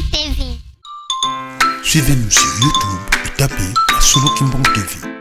Kimbang TV. Suivez-nous sur YouTube et tapez Solo Kimbang TV.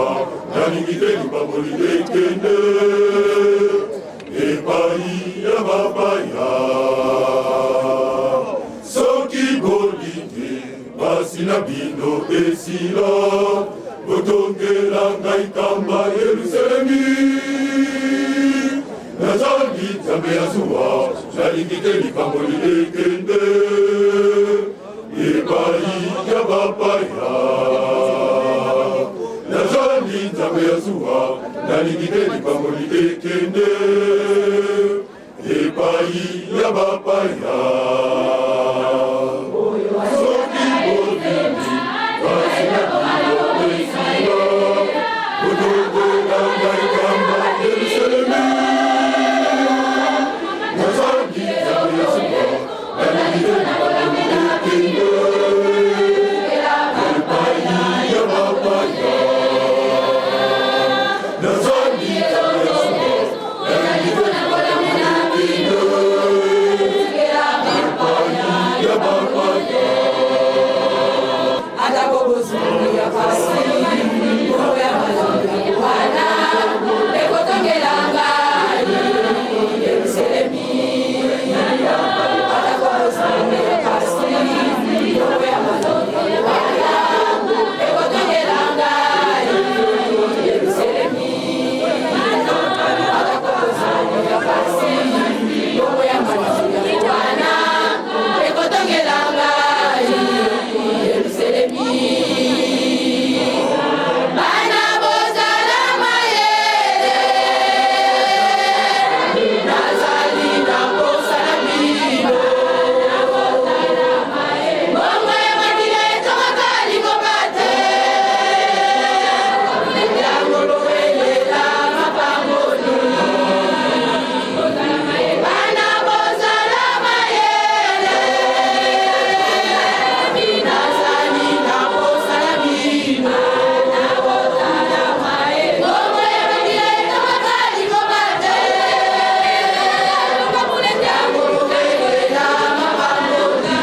zuwa nalingi te lipamboli ekende epai ya bapaya soki bolingi basi na bino esila botongela ngai kamba yelusalemi nazali nzambe ya zuwa nalingi te lipamboli ekende epai ya bapaya nazali nzambe ya zuwa nalingi te lipamboli ekende epai ya bapaya soki bolingi basi na bino esila botongela ngai kamba yerusalemi nazali nzambe ya zuwa nalingi te lipamboli ekende epai ya bapaya nazali nzambe ya zuwa nalingi te lipamboli ekende epai ya bapaya atako bozongi ya pasi bongo ya malamu ya wana ekotongela ngai yerusalemi atako bozongi ya pasi bongo ya malamu ya wana ekotongela ngai yerusalemi atako bozongi ya pasi bongo ya malamu ya wana ekotongela ngai yerusalemi bana bozala mayele nazali na posa na bino mbongo ya makila etongaka likopa te yango bowelela mapamboli bana bozala mayele nazali na posa na bino mbongo ya makila etongaka likopa te yango bowelela mapamboli.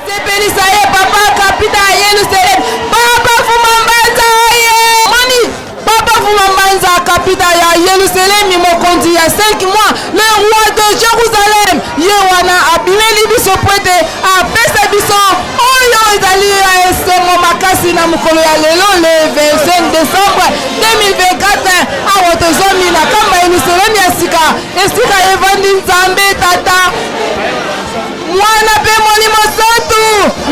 Sepelisa ye papa kapita ya yelusalemi papa fuma mbanza oye moni papa fuma mbanza kapita ya yelusalemi mokonzi ya 5 mois le roi de jérusalem ye wana abimeli biso po ete apesa biso oyo ezali ya esengo makasi na mokolo ya lelo le 25 décembre 2024 awa tozwami na kamba yelusalemi ya sika esika evandi nzambe tata mwana mpe molimo santu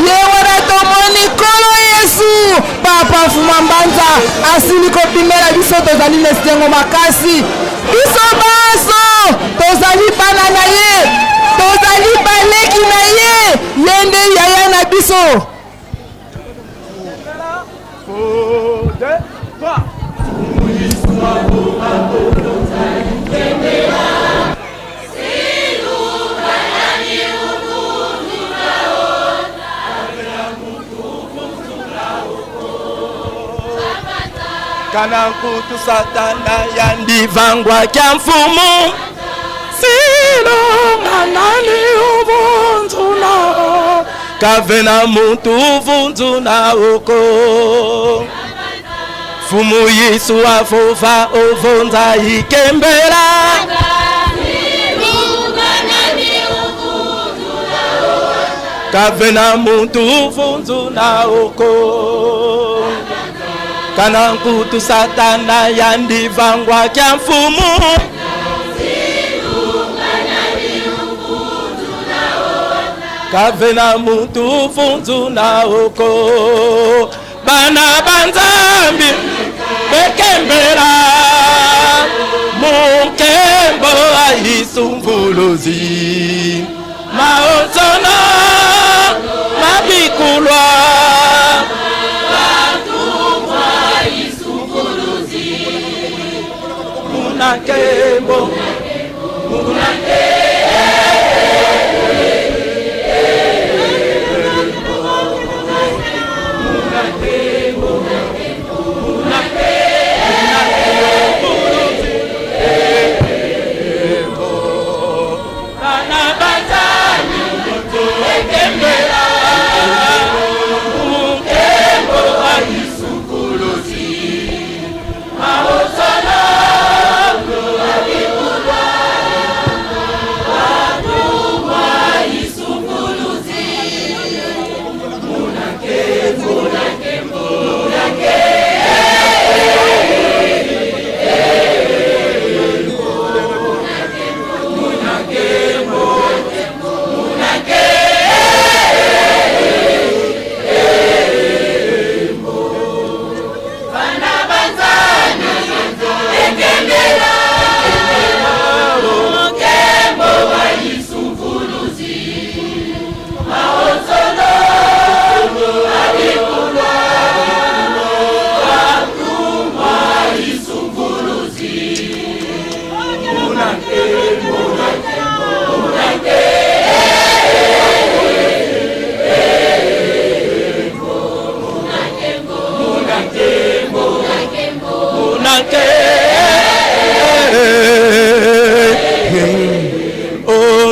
ye wana tomoni nkolo yesu papa fuma mbanza asili kobimela biso tozali na esengo makasi biso banso tozali bana na ye tozali baleki na ye ye nde yaya na biso. Kana nkutu satana yandivangwa kya mfumu silonga nani uvunzuna kave na muntu uvunzuna uko mfumu yisu afufa uvunza ikembela kave na muntu uvunzuna uko kana nkutu satana yandivangwa kya mfumu kave na muntu vunzuna uko bana banzambi bekembela munkembo aisumvuluzi maonzono mabikulwa Muna nkembo, muna Bana banzani ekembela nkembo ayisukuluzi maosana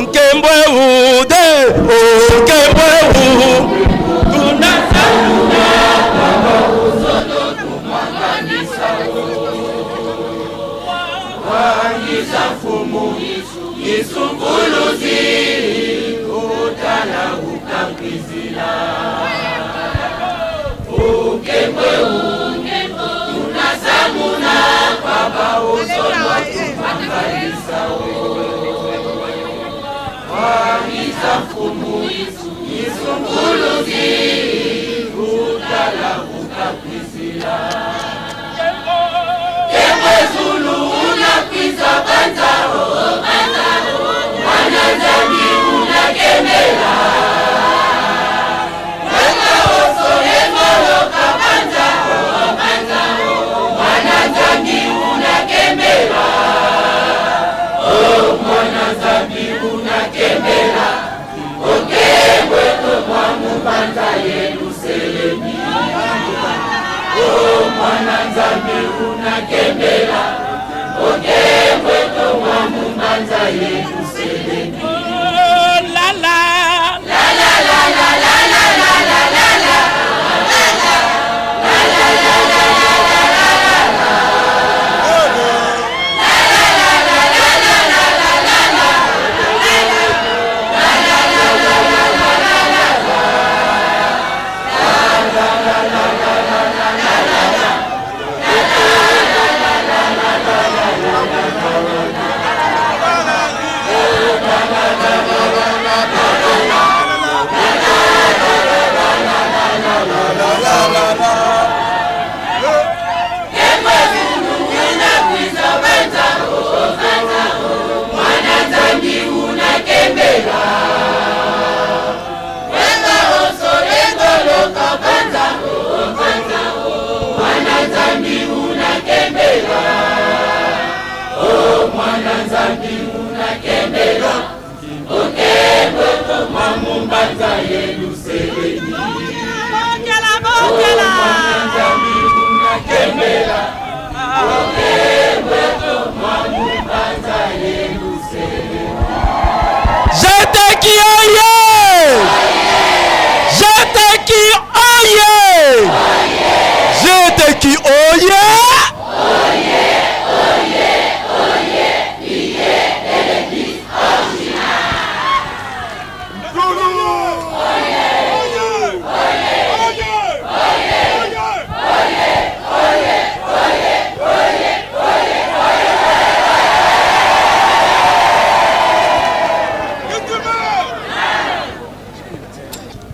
Nkembo ude, nkembo u, Oh, la la.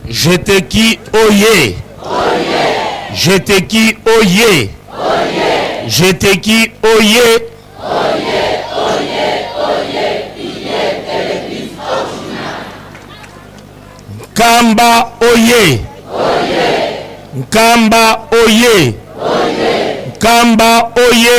J'étais qui oye J'étais qui oye J'étais qui oye J'étais qui oye J'étais qui oye J'étais qui oye Nkamba oye Nkamba oye Nkamba oye.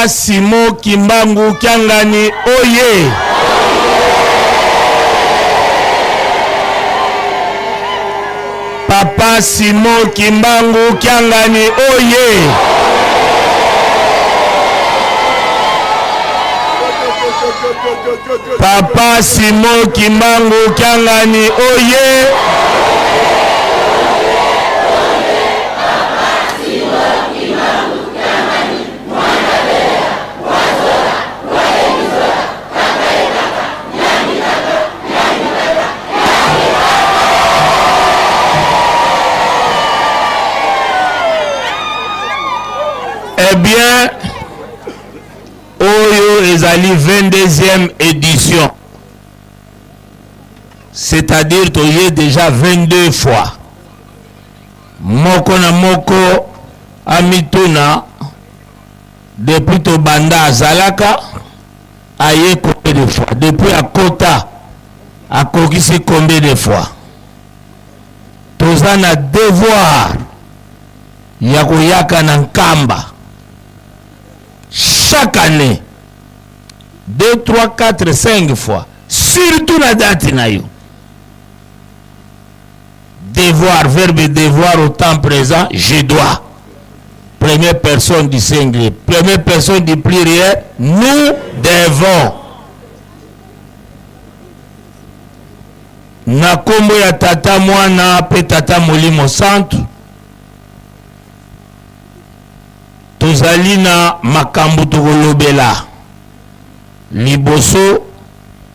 Papa Simon Kimbangu Kiangani oye! Papa Simon Kimbangu Kiangani oye! Papa Simon Kimbangu Kiangani oye! Eh bien, oyo ezali 22e édition. C'est-à-dire toye déjà 22 fois. Moko na moko amituna depuis tobanda azalaka aye combien de fois depuis akota akokisi combien de fois toza na devoir ya koyaka na nkamba chaque année 2 3 4 5 fois surtout na date na yo Devoir, verbe devoir au temps présent, je dois. Première personne du singulier. Première personne du pluriel, nous devons. Na kombo ya tata mwana pe tata molimo santu tozali na makambo tokolobela liboso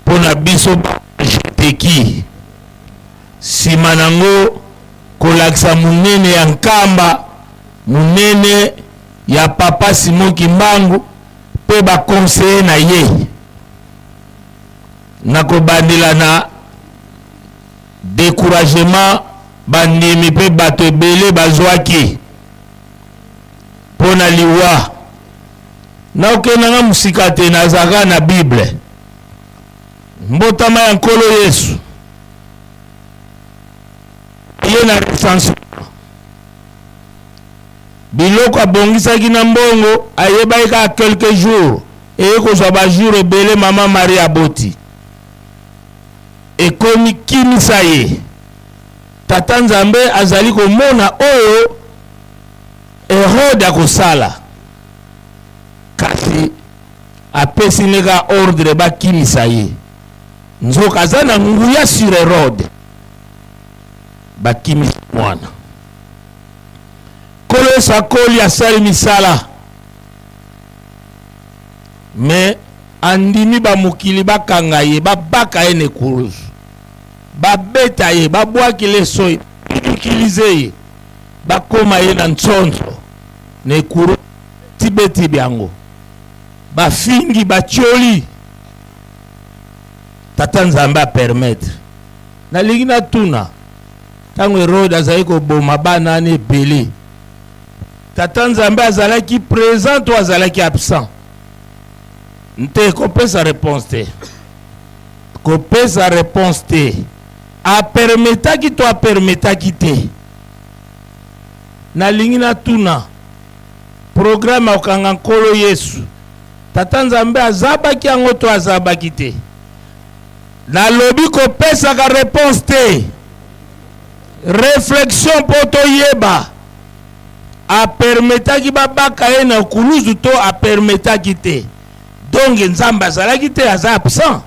mpo na biso ba-GTQ. Sima nango kolakisa munene ya Nkamba, munene ya Papa Simon Kimbangu pe ba conseillers na ye. Nakobandela na decouragement bandimi pe bato ebele bazwaki po na liwa. Nakokende na nga mosika te, nazalaka na Bible. Mbotama ya Nkolo Yesu. Ye na recensement biloko abongisaki na mbongo ayebaki kaka quelques jours eye kozwa ba jours ebele mama Marie aboti ekomi kimisa ye tata Nzambe azali komona oyo Herode akosala kasi apesi nde kaka ordre bakimisa ye Nzoka aza na nguya sur Herode. Bakimisi mwana. Nkolo Yesu akoli asali misala. Mais andimi ba mokili bakanga ye, babaka ye na ekuruzu. Babeta ye, babwakile soyi, ridiculiser ye. Bakoma ye na nsonso na ekuruzu tibeti byango. Bafingi, batioli. Tata Nzambe a permettre. Nalingi natuna, ntango Herode azali koboma bana wana ebele, Tata Nzambe azalaki present to azalaki absent? Nte, kopesa reponse te. Kopesa reponse te. Apermetaki to apermetaki te? Nalingi natuna, programme ya kokanga Nkolo Yesu, Tata Nzambe azabaki yango to azabaki te? Nalobi kopesaka reponse te. Reflexion mpo toyeba apermetaki babaka ye na kuluzu to apermetaki te. Donc Nzambe azalaki te, aza absent.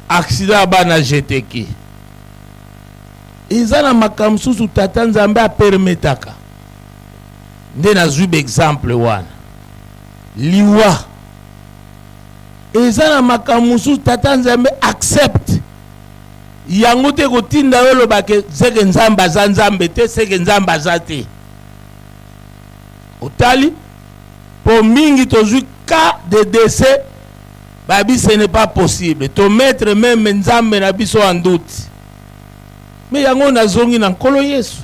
Accident ya bana GTK eza na makambo mosusu Tata Nzambe apermetaka. Nde nazwi ba exemple wana. Liwa eza na makambo mosusu tata Nzambe accepte yango te kotinda yo oloba ke seke Nzambe aza Nzambe te, seke Nzambe aza te. Otali po mingi tozwi cas de décès babi ce n'est pas possible, to mettre meme Nzambe na biso en doute. Mais yango nazongi na Nkolo Yesu.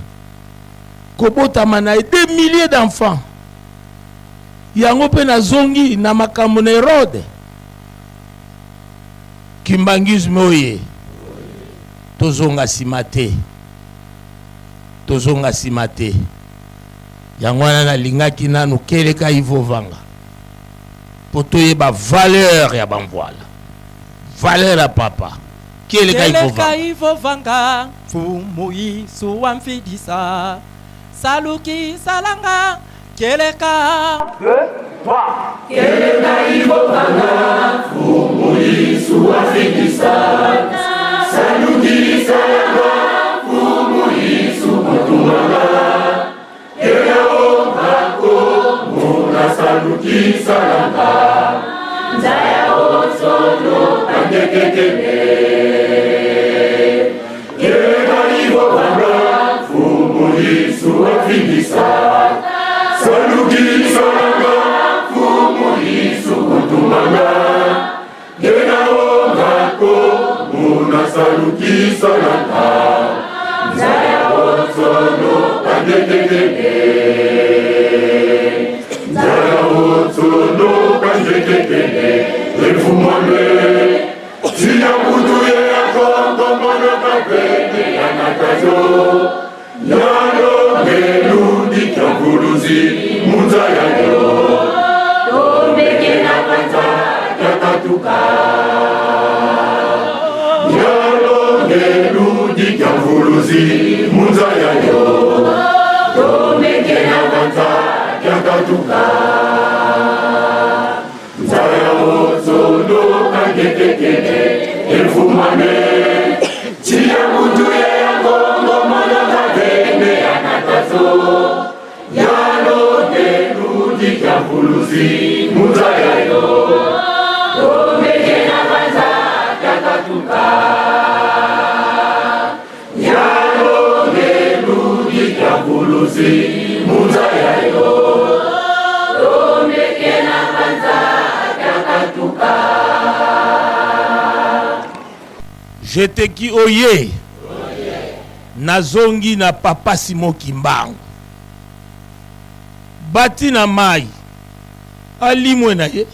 Kobotama na ye des milliers d'enfants. Yango pe nazongi na makambo na Herode. Kimbanguisme oye. Tozonga sima te. Tozonga sima te. Yango wana nalingaki nanu keleka Ivo Vanga mpo toyeba valeur ya bamvuala, valeur ya papa. Keleka Ivo Keleka Vanga. Ivo Vanga, Mfumu Yesu wa mfidisa, Saluki salanga, Keleka. 2, 3. Keleka Ivo Vanga, Mfumu Yesu wa mfidisa, Saluki salanga, Mfumu Yesu kutumanga, Kela ongako, Muna saluki salanga, Nzaya otsono kandekekene. Keleka Ivo Vanga, Mfumu Yesu wa mfidisa, Saluki salanga, Mfumu Yesu kutumanga, Kela ongako, Muna saluki salanga, Nzaya otsono kandekekene. Nzaya otsono kandekekene. Efumame, Tia kutu ye akongo mono kapete ya natazo. Yalo meludi kyanguluzi munza ya yo. Tombeke na kwanza kyakatuka. Yalo meludi kyanguluzi munza ya yo. Tombeke na kwanza kyakatuka. Nzaya otsono kandekekene. Efumame, Tia kutu ye akongo mono kapete ya natazo. Yalo meludi kyanguluzi munza ya yo. Tombeke na kwanza kyakatuka. Yalo meludi kyanguluzi munza ya yo. Tombeke na kwanza kyakatuka. Jeteki oye. Nazongi na papa Simon Kimbangu. Bati na mai. Alimwe na ye.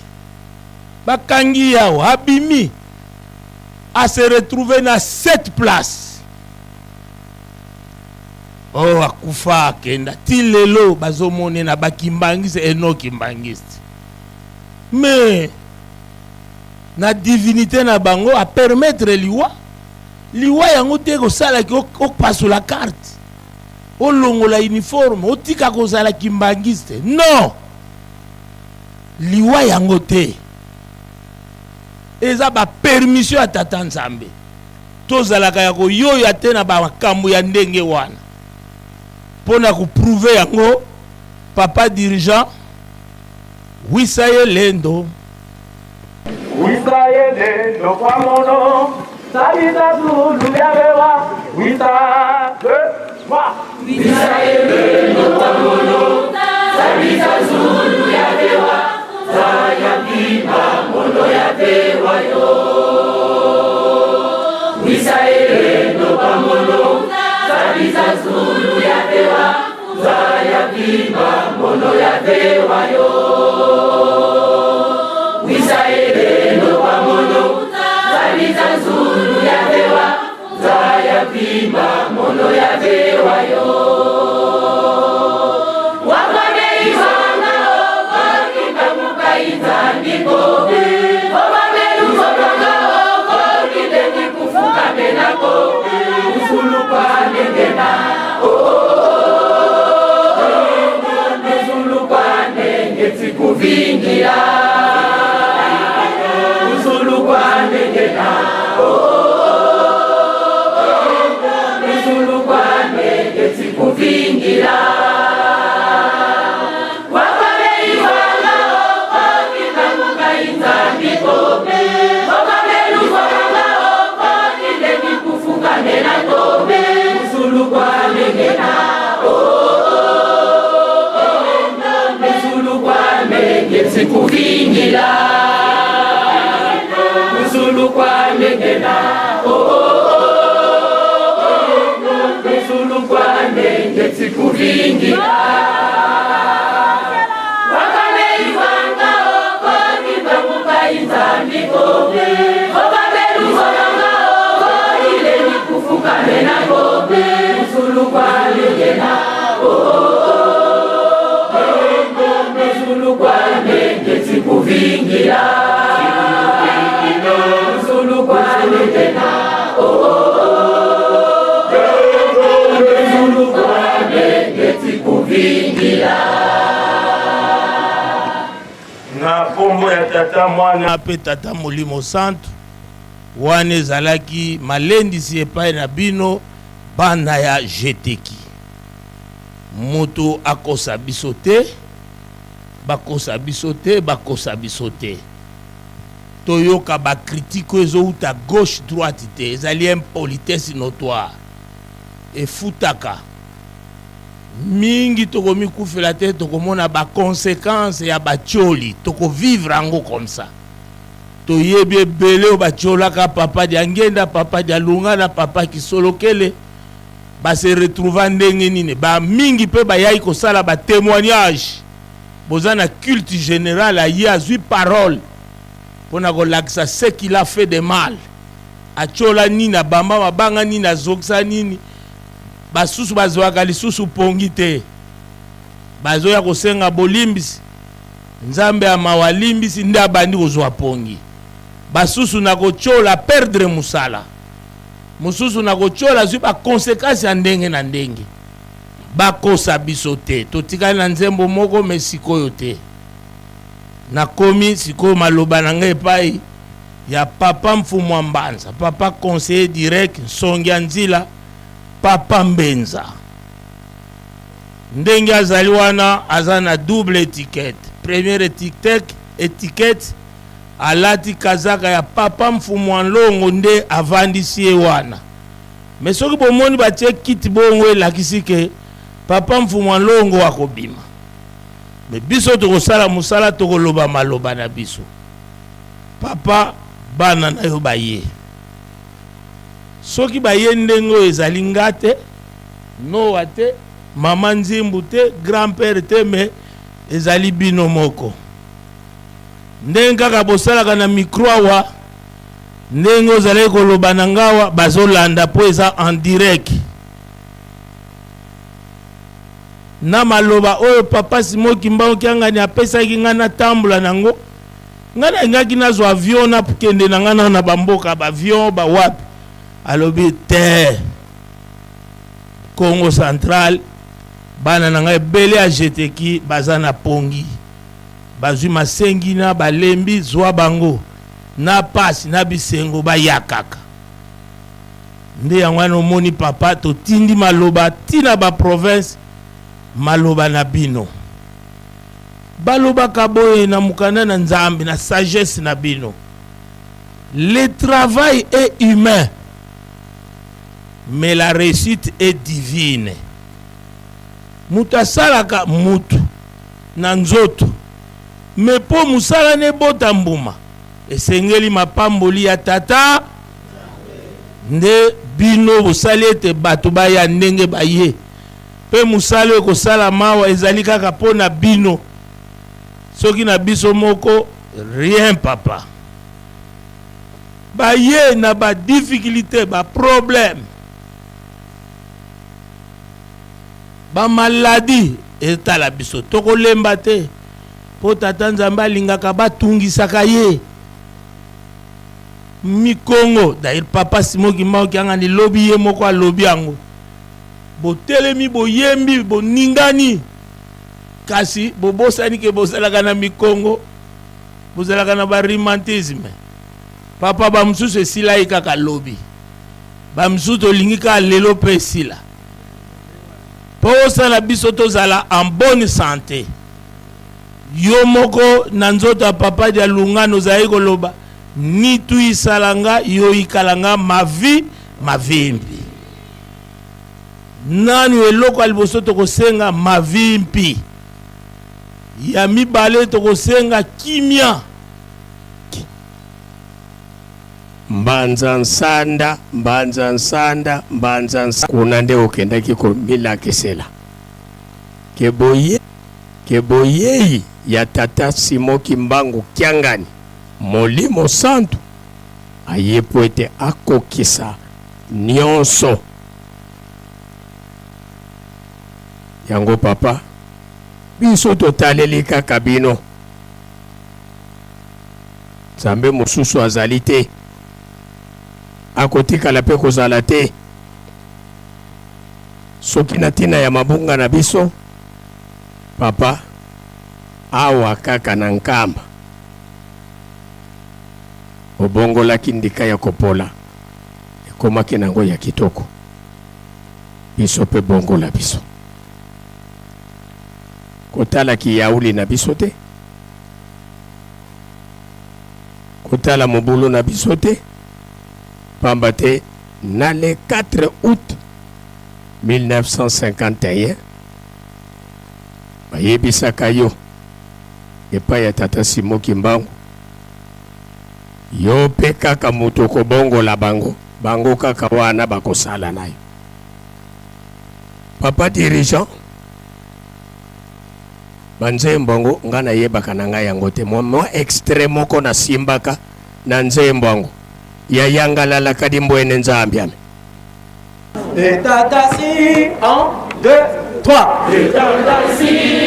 Bakangi yao, abimi. A se retrouver na 7 places. Oh, akufa akenda. Ti lelo bazomone na bakimbangiste et non kimbangiste. Mais na divinité na bango a permettre liwa. Liwa yango te kosalaki opasola carte. Olongola uniforme, otika kozala kimbangiste. Non. Liwa yango te. Eza ba permission ya tata Nzambe. Tozalaka ya koyoya te na ba makambo ya ndenge wana. Pona ko prouver yango, papa dirigeant Wisaye Lendo. Wisaye Lendo kwa mono, Sabita Zulu ya bewa, Wisa, 2, 3. Wisaye Lendo kwa mono, Sabita Zulu ya bewa, Zaya bima mono ya bewa yo. Wisaye Lendo kwa mono, Sabita Zulu ya bewa, Zaya bima mono ya bewa yo. Wisaye Lendo kwa mono, Sabita Zulu ya bewa, Zaya bima mono ya bewa yo. Wakone izanga oko kibamuka izandiko. Obame luzobanga oko kidengi kufuka menako. Uzulu kwa nengena. Oh, oh, oh, Uzulu kwa nengeti kuvingira. Uzulu kwa nengena. Oh, oh, oh, Uzulu kwa nengeti kuvingira. Wakame izanga oko kibamuka izandiko. Obame luzobanga oko kidengi kufuka menako. Uzulu kwa nengena. Oh, oh, oh, Uzulu kwa nengeti kuvingira. Uzulu kwa nengena. Oh, oh, oh, Uzulu kwa nengeti kuvingira. Wakame izanga oko kibamuka izandiko. Obame luzobanga oko kidengi kufuka menako. Uzulu kwa nengena. Oh, oh, Na nkombo ya Tata, Mwana mpe Tata Molimo Santu. Wana ezalaki malendisi epai na bino bana ya Jeteki. Moto akosa biso te, bakosa biso te, bakosa biso te. Toyoka ba critique oyo ezowuta gauche droite te, ezali impolitesse notoire. Efutaka mingi, tokomikufela te, tokomona ba consequences ya batioli, tokovivre yango comme ça. Toyebi ebele oyo batiolaka papa Diangenda, papa Dialungana, papa Kisolokele, ba se retrouva ndenge nini? Ba mingi pe bayaki kosala ba temoignage. Boza na culte general aye azui parole pona kolakisa ce qu'il a fait de mal. Atiola nini, abamba mabanga nini, azokisa nini. Basusu bazuaka lisusu pongi te. Bazoya kosenga bolimbisi. Nzambe ya mawa alimbisi nde abandi kozua pongi. Basusu na kotiola perdre musala. Mosusu na kotiola azui ba consequences ya ndenge na ndenge. Bakosa biso te. Totikali na nzembo moko mais sikoyo te. Nakomi sikoyo maloba na ngai epai ya papa Mfumua Mbanza, papa conseiller direct Nsongi ya Nzila, papa Mbenza. Ndenge azali wana aza na double etiquette. Première etiquette, etiquette alati kazaka ya papa Mfumua Nlongo nde avandisi ye wana. Mais soki bomoni batie kiti bongo elakisi ke papa Mfumua Nlongo akobima. Mais biso tokosala mosala tokoloba maloba na biso. Papa bana na yo baye. Soki baye ndenge oyo ezali nga te, Noa te, mama Nzimbu te, grand père te mais ezali bino moko. Ndenge kaka bosalaka na micro awa, ndenge ozalaki koloba na nga awa, bazolanda mpo eza en direct. Na maloba oyo papa Simon Kimbangu Kiangani apesaki nga natambola na yango, nga nalingaki nazwa avion nakende na nga nano na bamboka ba avion ba wapi, alobi te. Kongo central bana na ngai ebele ya jeteki baza na pongi bazwi masengina balembi zwa bango na pasi na bisengo baya kaka nde yango wana omoni papa totindi maloba ti na ba province maloba na bino balobaka boye na mokanda na Nzambe na sagesse na bino le travail est humain Mais la reussite est divine. Mutu asalaka mutu na nzoto mais po musala ne ebota mbuma esengeli mapamboli ya tata nde bino bosali ete bato baya ndenge baye pe musala oyo ekosalama awa ezali kaka po na bino soki na biso moko rien papa. Baye na ba difficultes, ba problèmes, ba maladies etala biso tokolemba te po tata Nzambe alingaka batungisaka ye mikongo. D'ailleurs papa Simon Kimbangu Kiangani lobi ye moko alobi yango, botelemi boyembi boningani kasi bobosani ke bozalaka na mikongo. Bozalaka na ba rhumatisme papa ba mosusu esilaki kaka lobi ba mosusu tolingi kaka lelo mpe esila mpo osala biso tozala en bonne sante yo moko na nzoto ya papa Dialungana ozalaki koloba nitu isala nga yo ikala nga ma vie ma vimpi nanu eloko ya liboso tokosenga ma vimpi Ya mibale tokosenga kimia. Mbanza nsanda, mbanza nsanda, mbanza nsanda. Kuna nde okendaki komilakisela ke boye ke boyeyi ya tata Simon Kimbangu Kiangani Molimo Santu aye mpo ete akokisa nionso. Yango papa biso totaleli kaka bino. Nzambe mosusu azali te, akotikala mpe kozala te. Soki na ntina ya mabunga na biso, Papa, awa kaka na Nkamba, obongolaki ndika ya kopola, ekomaki nango ya kitoko. Biso mpe bongola biso. Kotala kiyauli na biso te, kotala mobulu na biso te, pamba te na le 4 août 1951 bayebisaka yo epai ya tata Simon Kimbangu, yo mpe kaka moto okobongola bango, bango kaka wana bakosala na yo. Papa dirigeant, banzembo yango ngai nayebaka na ngai yango te, mwa extrait moko nasimbaka na nzembo yango ya yangalala kadi mbwene nzambi ame. Et tata si, 1, 2, 3. Et tata si,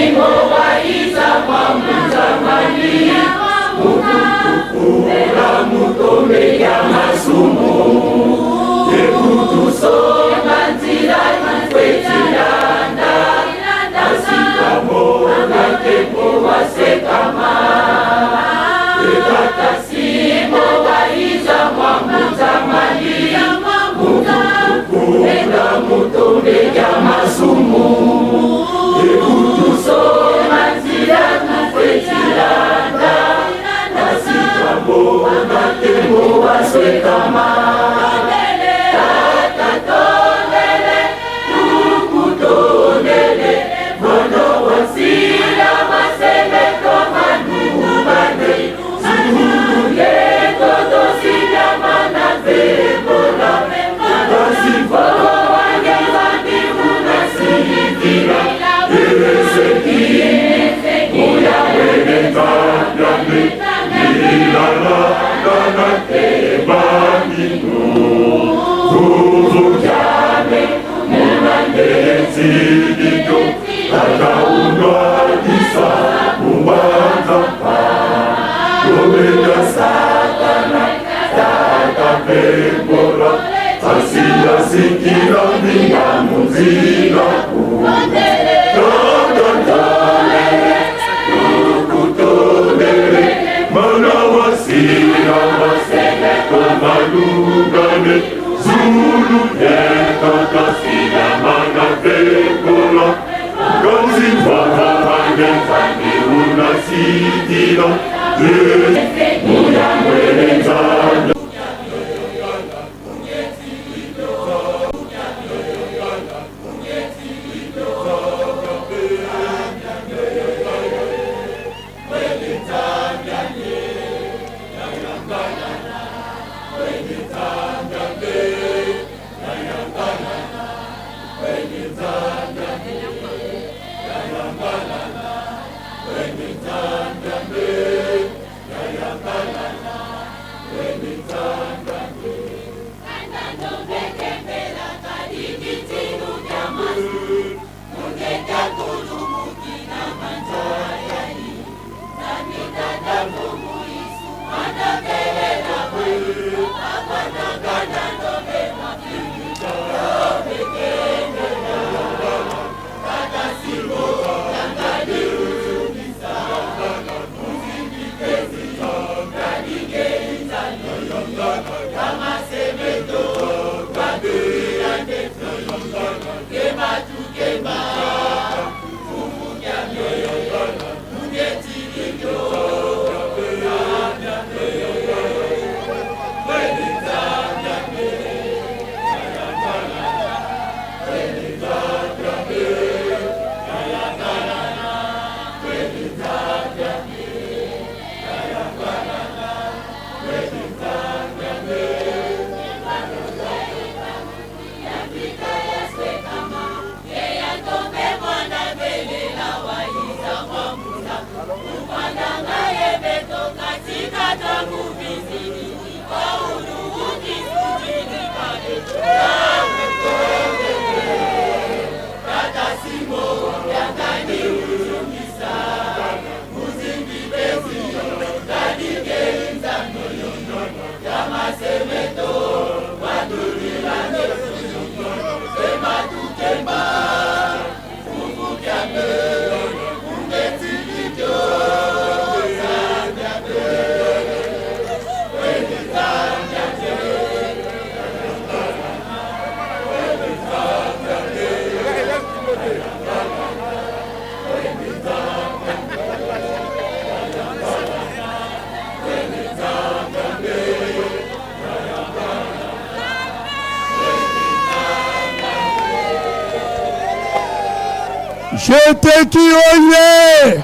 GTQ oye!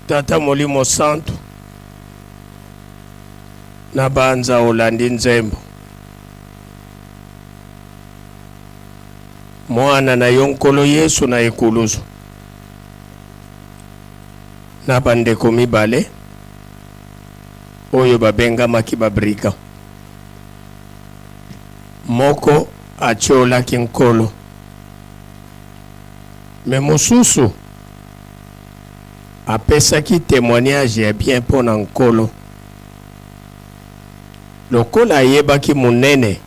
Tata Molimo Santu, na banza olandi nzembo mwana na yo Nkolo Yesu na ekuluzu na bandeko mibale oyo babengamaki ba brigands. Moko atiolaki Nkolo, mais mosusu apesaki temoignage ya bien mpo na Nkolo. Lokola ayebaki monene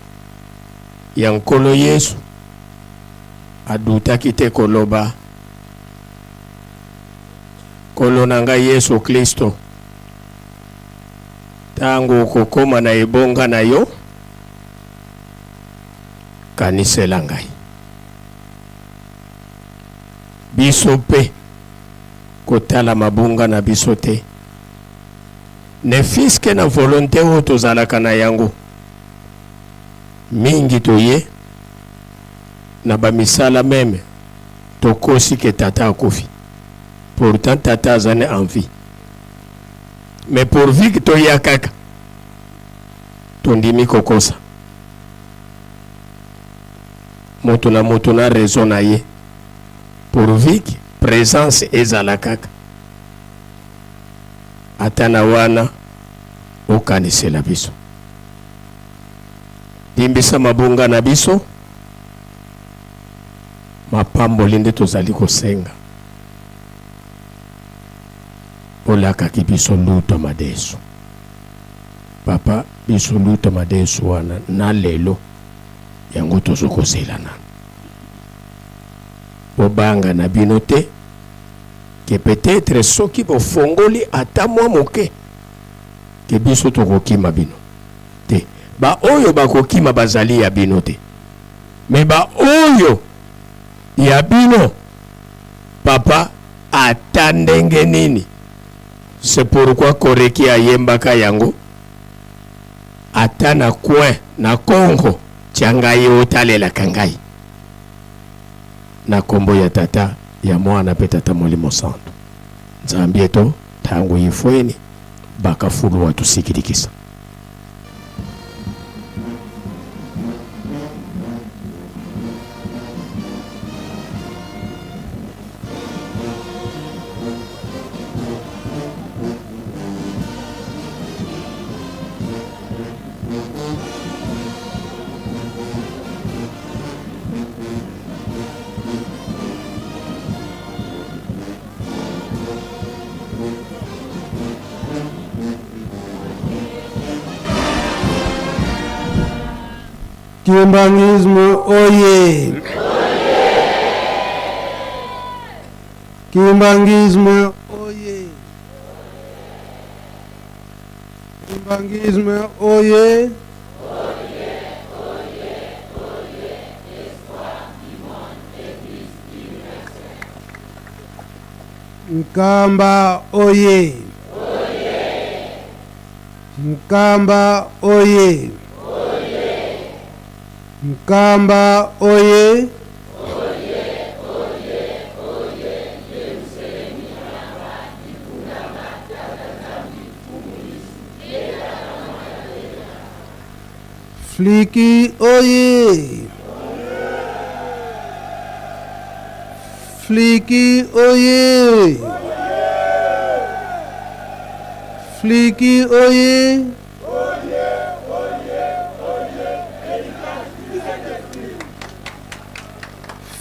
ya Nkolo Yesu, adutaki te koloba, Nkolo na ngai Yesu Klisto, Ntango okokoma na ebonga na yo, kanisela ngai. Biso mpe kotala mabunga na biso te, ne fût-ce que na volonte oyo tozalaka na yango. Mingi toye na ba misala meme tokosi ke tata akufi, pourtant tata aza ne en vie. Mais pourvu que toya kaka tondimi kokosa moto na moto na raison na ye pourvu que presence ezala kaka ata na wana okanisela biso limbisa mabunga na biso mapamboli nde tozali kosenga Olakaki biso luta madesu papa biso luta madesu wana na lelo yango tozo kozela nanu bobanga na bino te ke peut-etre soki bofongoli ata mwa moke ke biso tokokima bino te ba oyo bakokima bazali ya bino te me ba oyo ya bino papa Ata ndenge nini c'est pourquoi Koreki ayembaka yango ata na coin na Congo tia ngai otalelaka ngai na kombo ya tata ya mwana pe tata molimo santu Nzambi eto tango ifweni bakafulu watusikilikisa. Kimbanguisme oye! Kimbanguisme oye! Kimbanguisme oye! Nkamba oye! Nkamba oye! Nkamba oye! Fliki oye! Fliki oye! Fliki oye!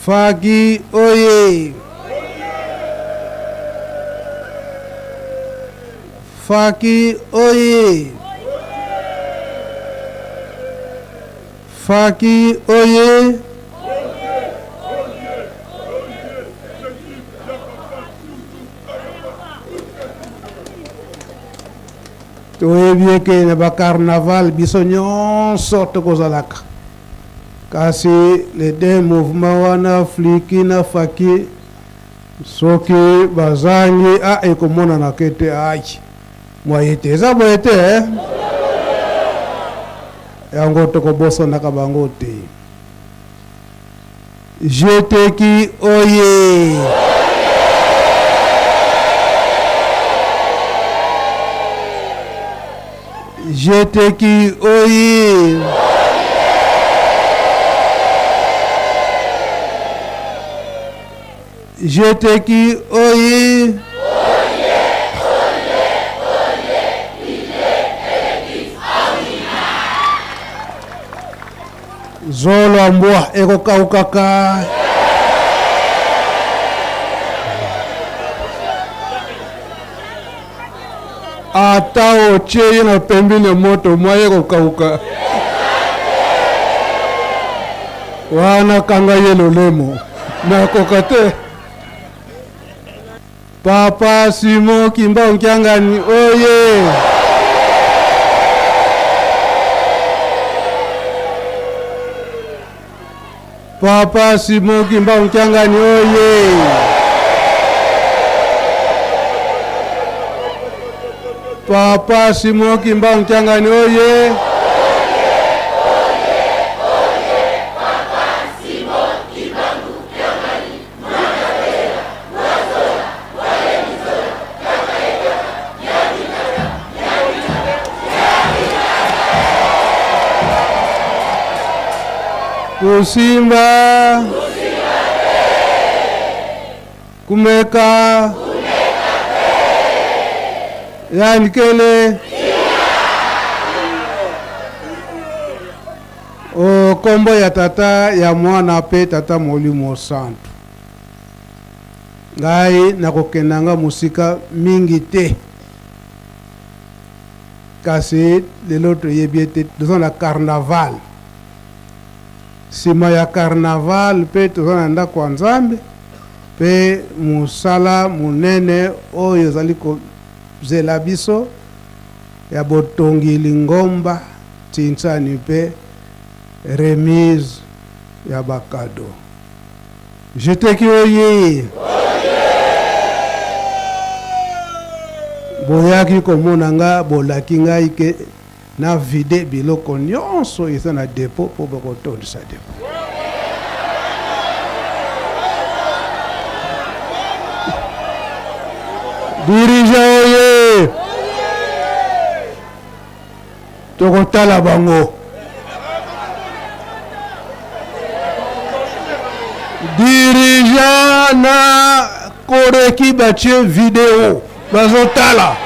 Faki oye! Faki oye! Faki oye! Toyebi eke na ba carnaval biso nyonso tokozalaka kasi les deux mouvements wana fliki na faki Soki bazangi a ekomonana ke te ai moye te eza boye te eh? Yango tokobosanaka bango te. Jeteki oye! Jeteki oye! Jeteki oye! Zolo ya mbwa ekokaukaka. Ata otie ye na pembeni ya moto mwa ye kokauka. Wana kanga ye lolemo. Nakoka te. Papa Simon Kimbangu Kiangani oye! Papa Simon Kimbangu Kiangani oye! Papa Simon Kimbangu Kiangani oye! Kusimba kumeka yanikele o kombo ya tata ya mwana pe tata molimo santu Ngai nakokenda nga mosika mingi te, kasi lelo toyebi ete toza na carnaval. Sima ya carnaval mpe toza na ndako ya Nzambe mpe mosala monene oyo ezali kozela biso ya botongi lingomba Tsinsani mpe remise ya ba cadeaux. Jeteki oye! Boyaki komona nga, bolaki ngai ke na vide biloko nionso eza na depot po bokotondisa depot. Dirigeant oye! Tokotala bango. Dirigeant na koreki batie video bazotala.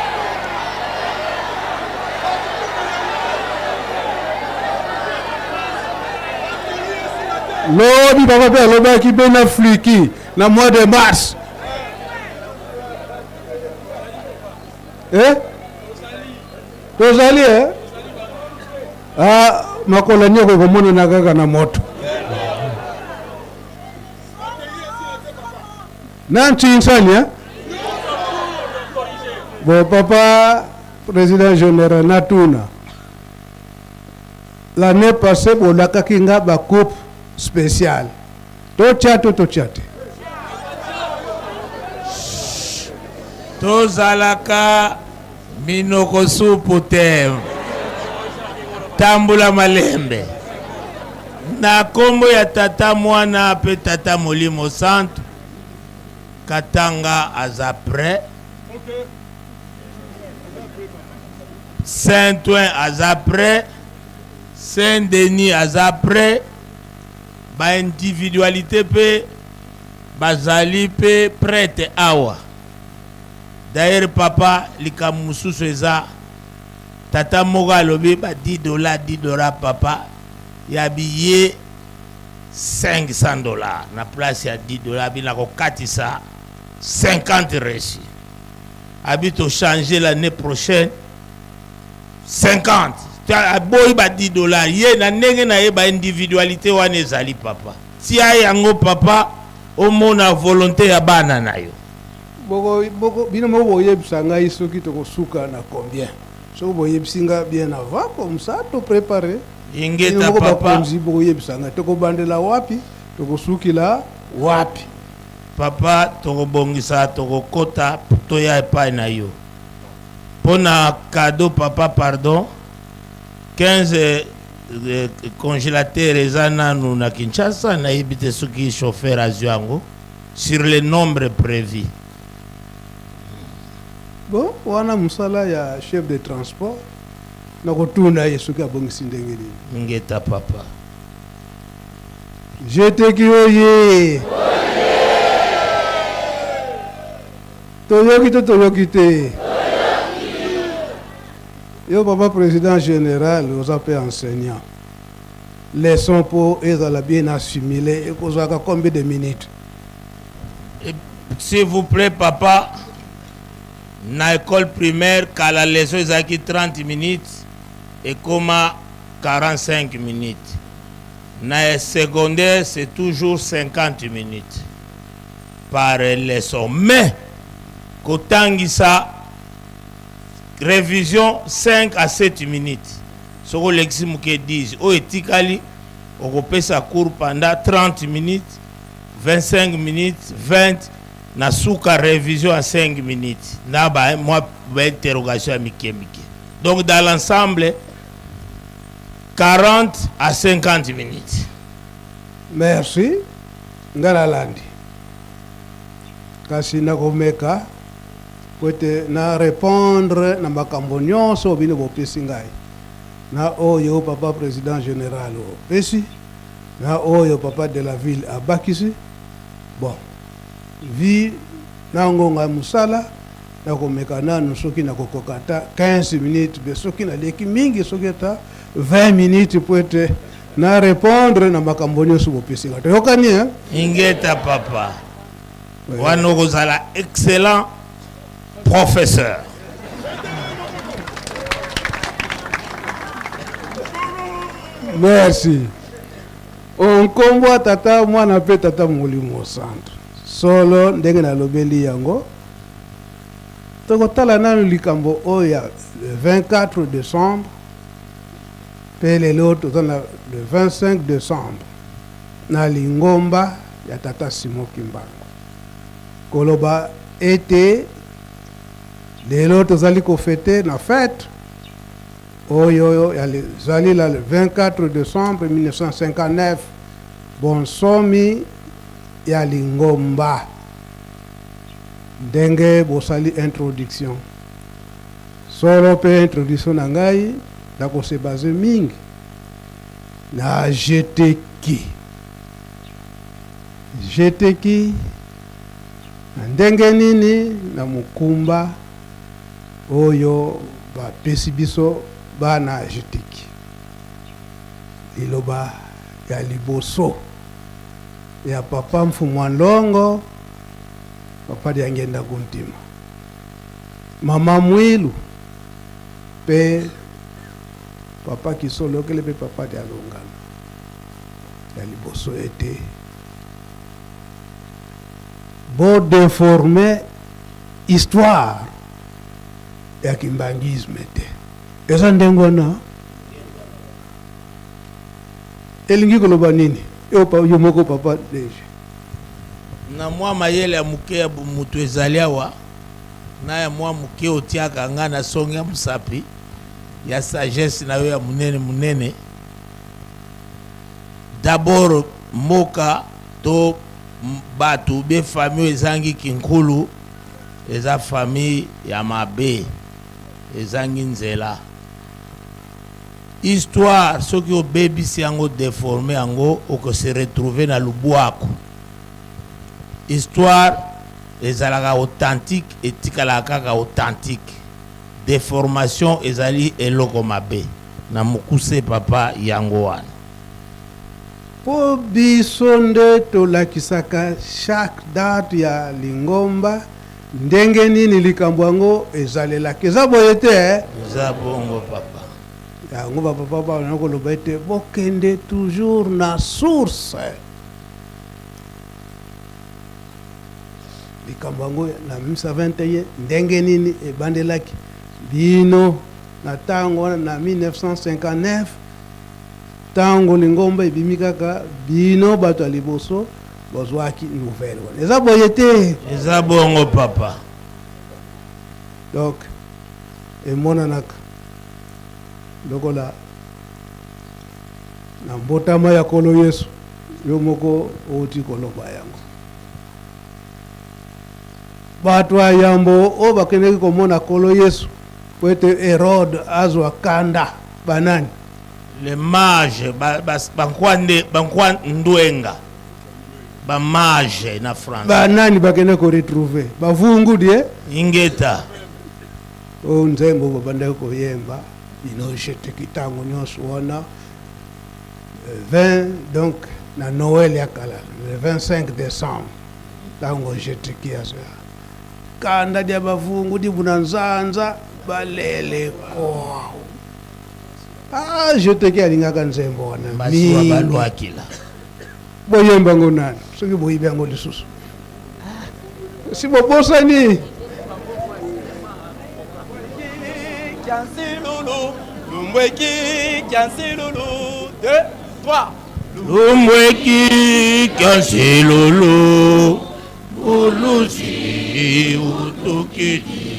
Lobi papa pe alobaki pe na fliki na mois de mars. Eh? Tozali eh? Ah, makolo nyoko ekomonana kaka na moto. Na ntinsani eh? Bon, papa président général natuna. L'année passée bolakaki nga ba coupe spéciale. Totia to totia te. Tozalaka Minoko supu te. Tambola malembe. Na kombo ya Tata Mwana pe Tata Molimo Santu. Katanga aza prêt. Saint-Ouen aza prêt. Saint-Denis aza prêt. Ba individualité pe bazali pe prête awa. D'ailleurs papa likambo mosusu eza tata moko alobi ba 10 dollars 10 dollars papa ya billet 500 dollars na place ya 10 dollars abi nakokatisa 50 reçu abi to changer l'année prochaine 50 aboyi ba 10 dollars ye na ndenge na ye ba individualité wana ezali papa tia yango papa omona volonté ya bana na yo Boko, boko, bino moko boyebisa ngai soki tokosuka na combien. Soki boyebisi nga bien avant comme ça to preparer. Ingeta Bino moko papa. bakonzi bokoyebisa ngai tokobandela wapi, tokosukila wapi. Papa tokobongisa tokokota toya epai na yo mpo na cadeau papa pardon 15. eh, congélateur eza nanu na Kinshasa, nayebi te soki chauffeur azwi yango sur le nombre prévu. Bon, wana mosala ya chef de transport, nakotuna ye soki abongisi ndenge nini. Ingeta papa. Jeteki oye! Toyoki to toyoki te? Yo papa president general oza pe enseignant. Leçon po ezala bien assimilé ekozwaka combien de minutes? S'il vous plaît papa, na école primaire kala leçon ezalaki 30 minutes ekoma 45 minutes. Na secondaire c'est toujours 50 minutes par leçon. Mais kotangisa Revision 5 à 7 minutes soki olekisi muke 10 oyo etikali okopesa cours pendant 30 minutes 25 minutes 20 na suka revision ya 5 minutes na ba mwa ba interrogation ya mike mike donc dans l'ensemble 40 à 50 minutes. Merci nga nalandi kasi nakomeka Mpo ete na repondre na makambo nionso oyo bino bopesi ngai, na oyo papa president general opesi, na oyo papa de la ville abakisi, bon, vu na ngonga ya mosala, nakomeka nanu soki nakokoka ata 15 minutes, mais soki naleki mingi soki ata 20 minutes mpo ete na repondre na makambo nionso bopesi ngai. Toyokani hein? Ingeta papa. Wana okozala excellent professeur. Merci. Nkombo ya Tata, Mwana mpe Tata Molimo Santu. Solo ndenge nalobeli yango, tokotala nanu likambo oyo ya le 24 decembre mpe lelo toza na le 25 decembre. Na lingomba ya Tata Simon Kimbangu. Koloba ete lelo tozali ko feter na fete oyo ya ezali la le 24 decembre 1959 bonsomi ya lingomba ndenge bosali introduction solo mpe introduction na ngai nako se baser mingi Na jeteki. Jeteki na ndenge nini na mokumba oyo bapesi biso bana jeteki? Liloba ya liboso ya Papa Mfumua Nlongo, Papa Diangienda Kuntima, Mama Mwilu Pe Papa Kisolokele pe Papa Dialungana ya liboso ete bo deformer histoire ya kimbanguisme te. Eza ndenge wana? Elingi koloba nini? Yo moko Papa DG. Na mwa mayele ya moke ya bomoto ezali awa. Na ya mwa moke otiaka nga na songe ya mosapi ya sagesse na yo ya monene monene. D'abord mboka to bato be famille oyo ezangi kinkulu eza famille ya mabe, ezangi nzela. Histoire soki obebisi yango, deforme yango, oko se retrouver na lubwaku. Histoire ezalaka authentique, etikalaka kaka authentique. Deformation ezali eloko mabe. Na mokuse papa yango wana. Po biso nde tolakisaka chaque date ya lingomba ndenge nini likambo yango ezalelaki. Eza boye te eh? Eza bongo papa. Yango ba papa bazali koloba ete bokende toujours na source. Likambo yango na 1921 ndenge nini ebandelaki bino na ntango wana na 1959 ntango lingomba ebimi kaka bino bato ya liboso bozwaki nouvelle wana eza boye te? Eza bongo papa. Donc emonanaka lokola. Na mbotama ya Nkolo Yesu, yo moko outi koloba yango. Bato ya yambo oyo bakendeki komona Nkolo Yesu mpo ete Herode azwa kanda, banani? Les mages, ba, ba, ba, ba, ndwenga. Ba mages na français. Ba nani bakende ko retrouver? Ba vungudi eh? Ingeta. Oyo nzembo babandaki koyemba bino jeteki ntango nyonso wana 20 donc na Noël ya kala le 25 décembre ntango jeteki azoya kanda dia bavungudi buna nzanza balele koa ah jeteki alingaka nzembo wana mingi balwakila Boyemba yango nani soki boyebi yango lisusu si bobosani. Lumbweki Kiansilulu 2 3 Lumbweki Kiansilulu Buluzi utukidi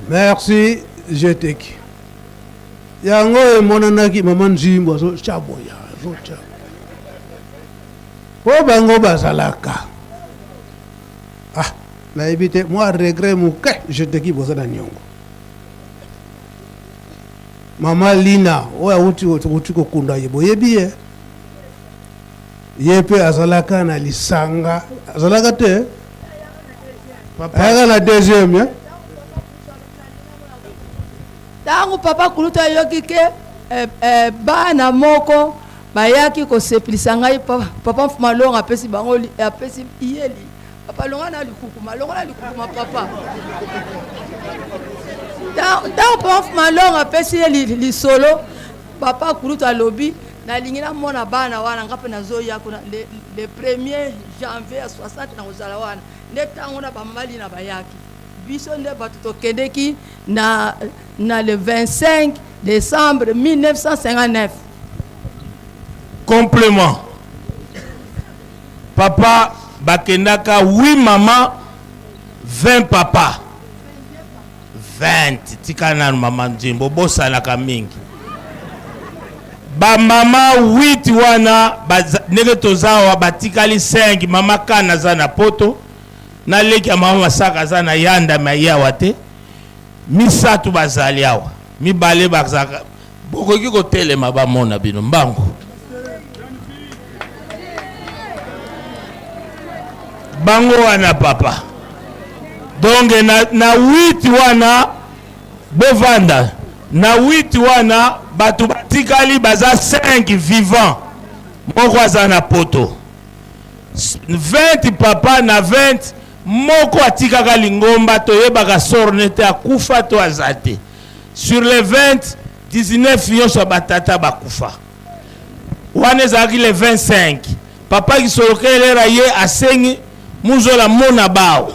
Merci jeteki yango emonanaki mama nzimbo azotya boya azotya po bango bazalaka ah nayebi te mwa regret moke jeteki boza na niongo mama lina oyo awuti wuti kokunda ye boyebi ye ye mpe azalaka na lisanga azalaka te ayaka na deuxième eh? Ntango papa kulutu ayoki ke eh, eh, bana moko bayaki kosepelisa ngai papa mfuma longa apesi bango apesi yeli papa longa na likukuma longa na likukuma papa ntango papa mfuma longa apesi ye lisolo papa kulutu alobi nalingi namona bana wana nga mpe nazoya kuna le, le premier janvier ya 60 nakozala wana nde ntango na bamali na bayaki Biso nde bato tokendeki na, na le 25 décembre 1959. Complément. Papa bakendaka 8 mama 20 papa 20 tika nanu mama nzimbo bosanaka mingi bamama 8 wana ndenge toza awa batikali 5 mama kana aza na poto na leki ya mama masaka aza na yanda me aye awa te misatu bazali awa mibale bazalaka Bokoki kotelema bamona bino mbangu. Bango wana papa. Donc na, na 8 wana bovanda na 8 wana bato batikali baza 5 vivant, moko aza na poto. 20 papa na 20 moko atikaka lingomba, toyebaka sort ne te, akufa to aza te. Sur les 20, 19 nyonso ya batata bakufa. Wana ezalaki le 25. Papa Kisolokelera ye asengi Muzola mona bao.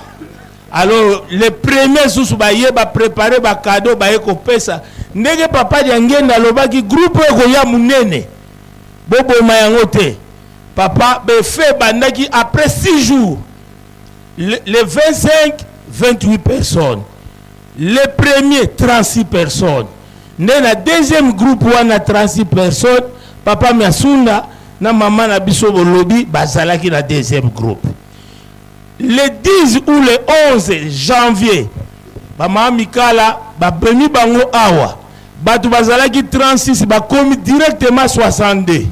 Alors le premier susu baye ba préparer ba cadeau baye kopesa. Ndenge papa Diangenda alobaki groupe ekoya munene. Boboma yango te. Papa befe ebandaki après 6 jours. Le, le 25 28 personnes. Le premier 36 personnes nde na deuxième groupe wana 36 personnes papa Miasunda na mama na biso bolobi bazalaki na deuxième groupe. Le 10 ou le 11 janvier ba mama Mikala babemi bango awa bato bazalaki 36 bakomi directement 62.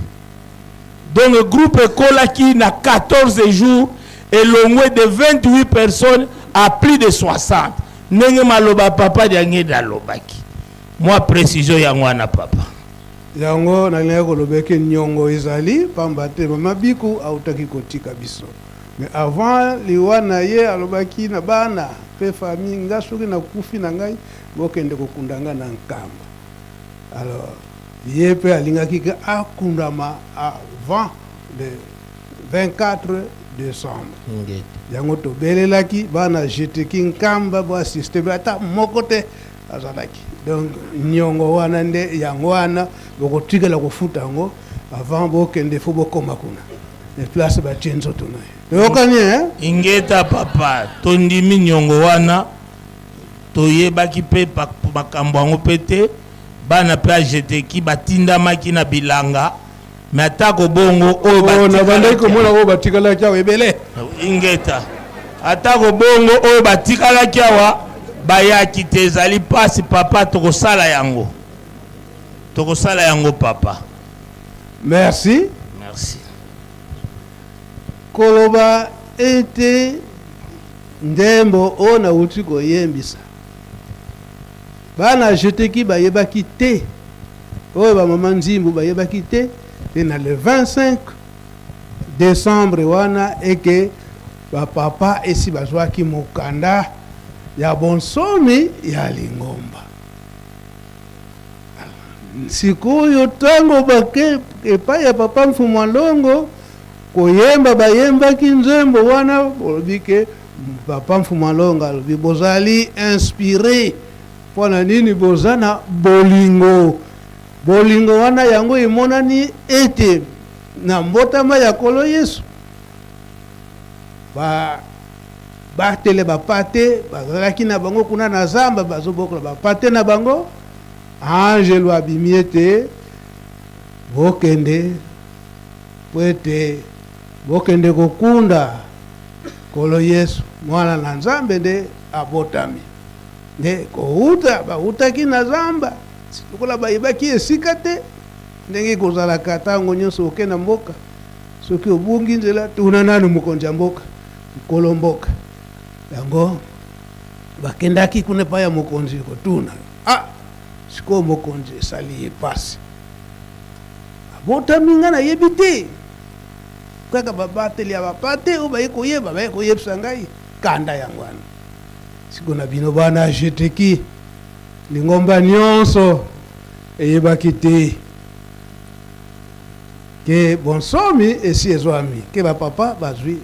Donc groupe ekolaki na 14 jours elongwe de 28 personnes à plus de 60 ndenge maloba papa Diangenda alobaki. Mwa precision yango wana papa. Yango nalingaki koloba eke niongo ezali pamba te mama Biku awutaki kotika biso mais avant liwa na ye alobaki na bana pe famille nga soki nakufi na ngai bokende kokunda nga na Nkamba. Alors ye pe alingaki ke akundama avant le 24 decembre. Yango tobelelaki bana jeteki Nkamba bo assister mais ata moko te azalaki. Donc niongo wana nde yango wana bokotikala kofuta yango avant bokende faut bokoma kuna na place batie nzoto na ye. Toyokani hein? Ingeta papa, tondimi niongo wana. Toyebaki mpe makambo yango mpe te. Bana mpe ajeteki batindamaki na bilanga, mais atako bongo oyo Oh, nabandaki komona oyo batikalaki awa ebele. Ingeta. Atako bongo oyo batikalaki awa bayaki te. Ezali mpasi papa, tokosala yango, tokosala yango papa. Merci. Merci. Koloba ete Ndembo oyo nawuti koyembisa, bana Jeteki bayebaki te, oyo ba mama Nzimbu bayebaki te, te na le 25 decembre wana eke ba papa esi bazwaki mokanda ya bonsomi ya lingomba. Sikoyo tango bake epai ya papa Mfumua Longo koyemba, bayembaki nzembo wana, bolobi ke papa Mfumua Longo alobi bozali inspire mpo na nini? Boza na bolingo. Bolingo wana yango emonani ete na mbotama ya Nkolo Yesu ba batele bapate bazalaki na bango kuna na zamba, bazobokola bapate na bango. Angelu abimi ete, Bokende, mpo ete bokende kokunda Nkolo Yesu, Mwana na Nzambe nde abotami. Nde kowuta bawutaki na zamba, lokola bayebaki esika te, ndenge kozalaka ntango nyonso oke na mboka, soki obungi nzela, tuna nanu mokonzi ya mboka, nkolo mboka. Yango bakendaki kuna epai ya mokonzi kotuna. Ah, sikoyo mokonzi esali ye pasi, abotami nga nayebi te, kaka babateli ya bapate oyo baye koyeba baye koyebisa ngai kanda yango wana. Sikoyo na bino bana jeteki lingomba nyonso eyebaki te ke bonsomi esi ezwami, ke bapapa bazwi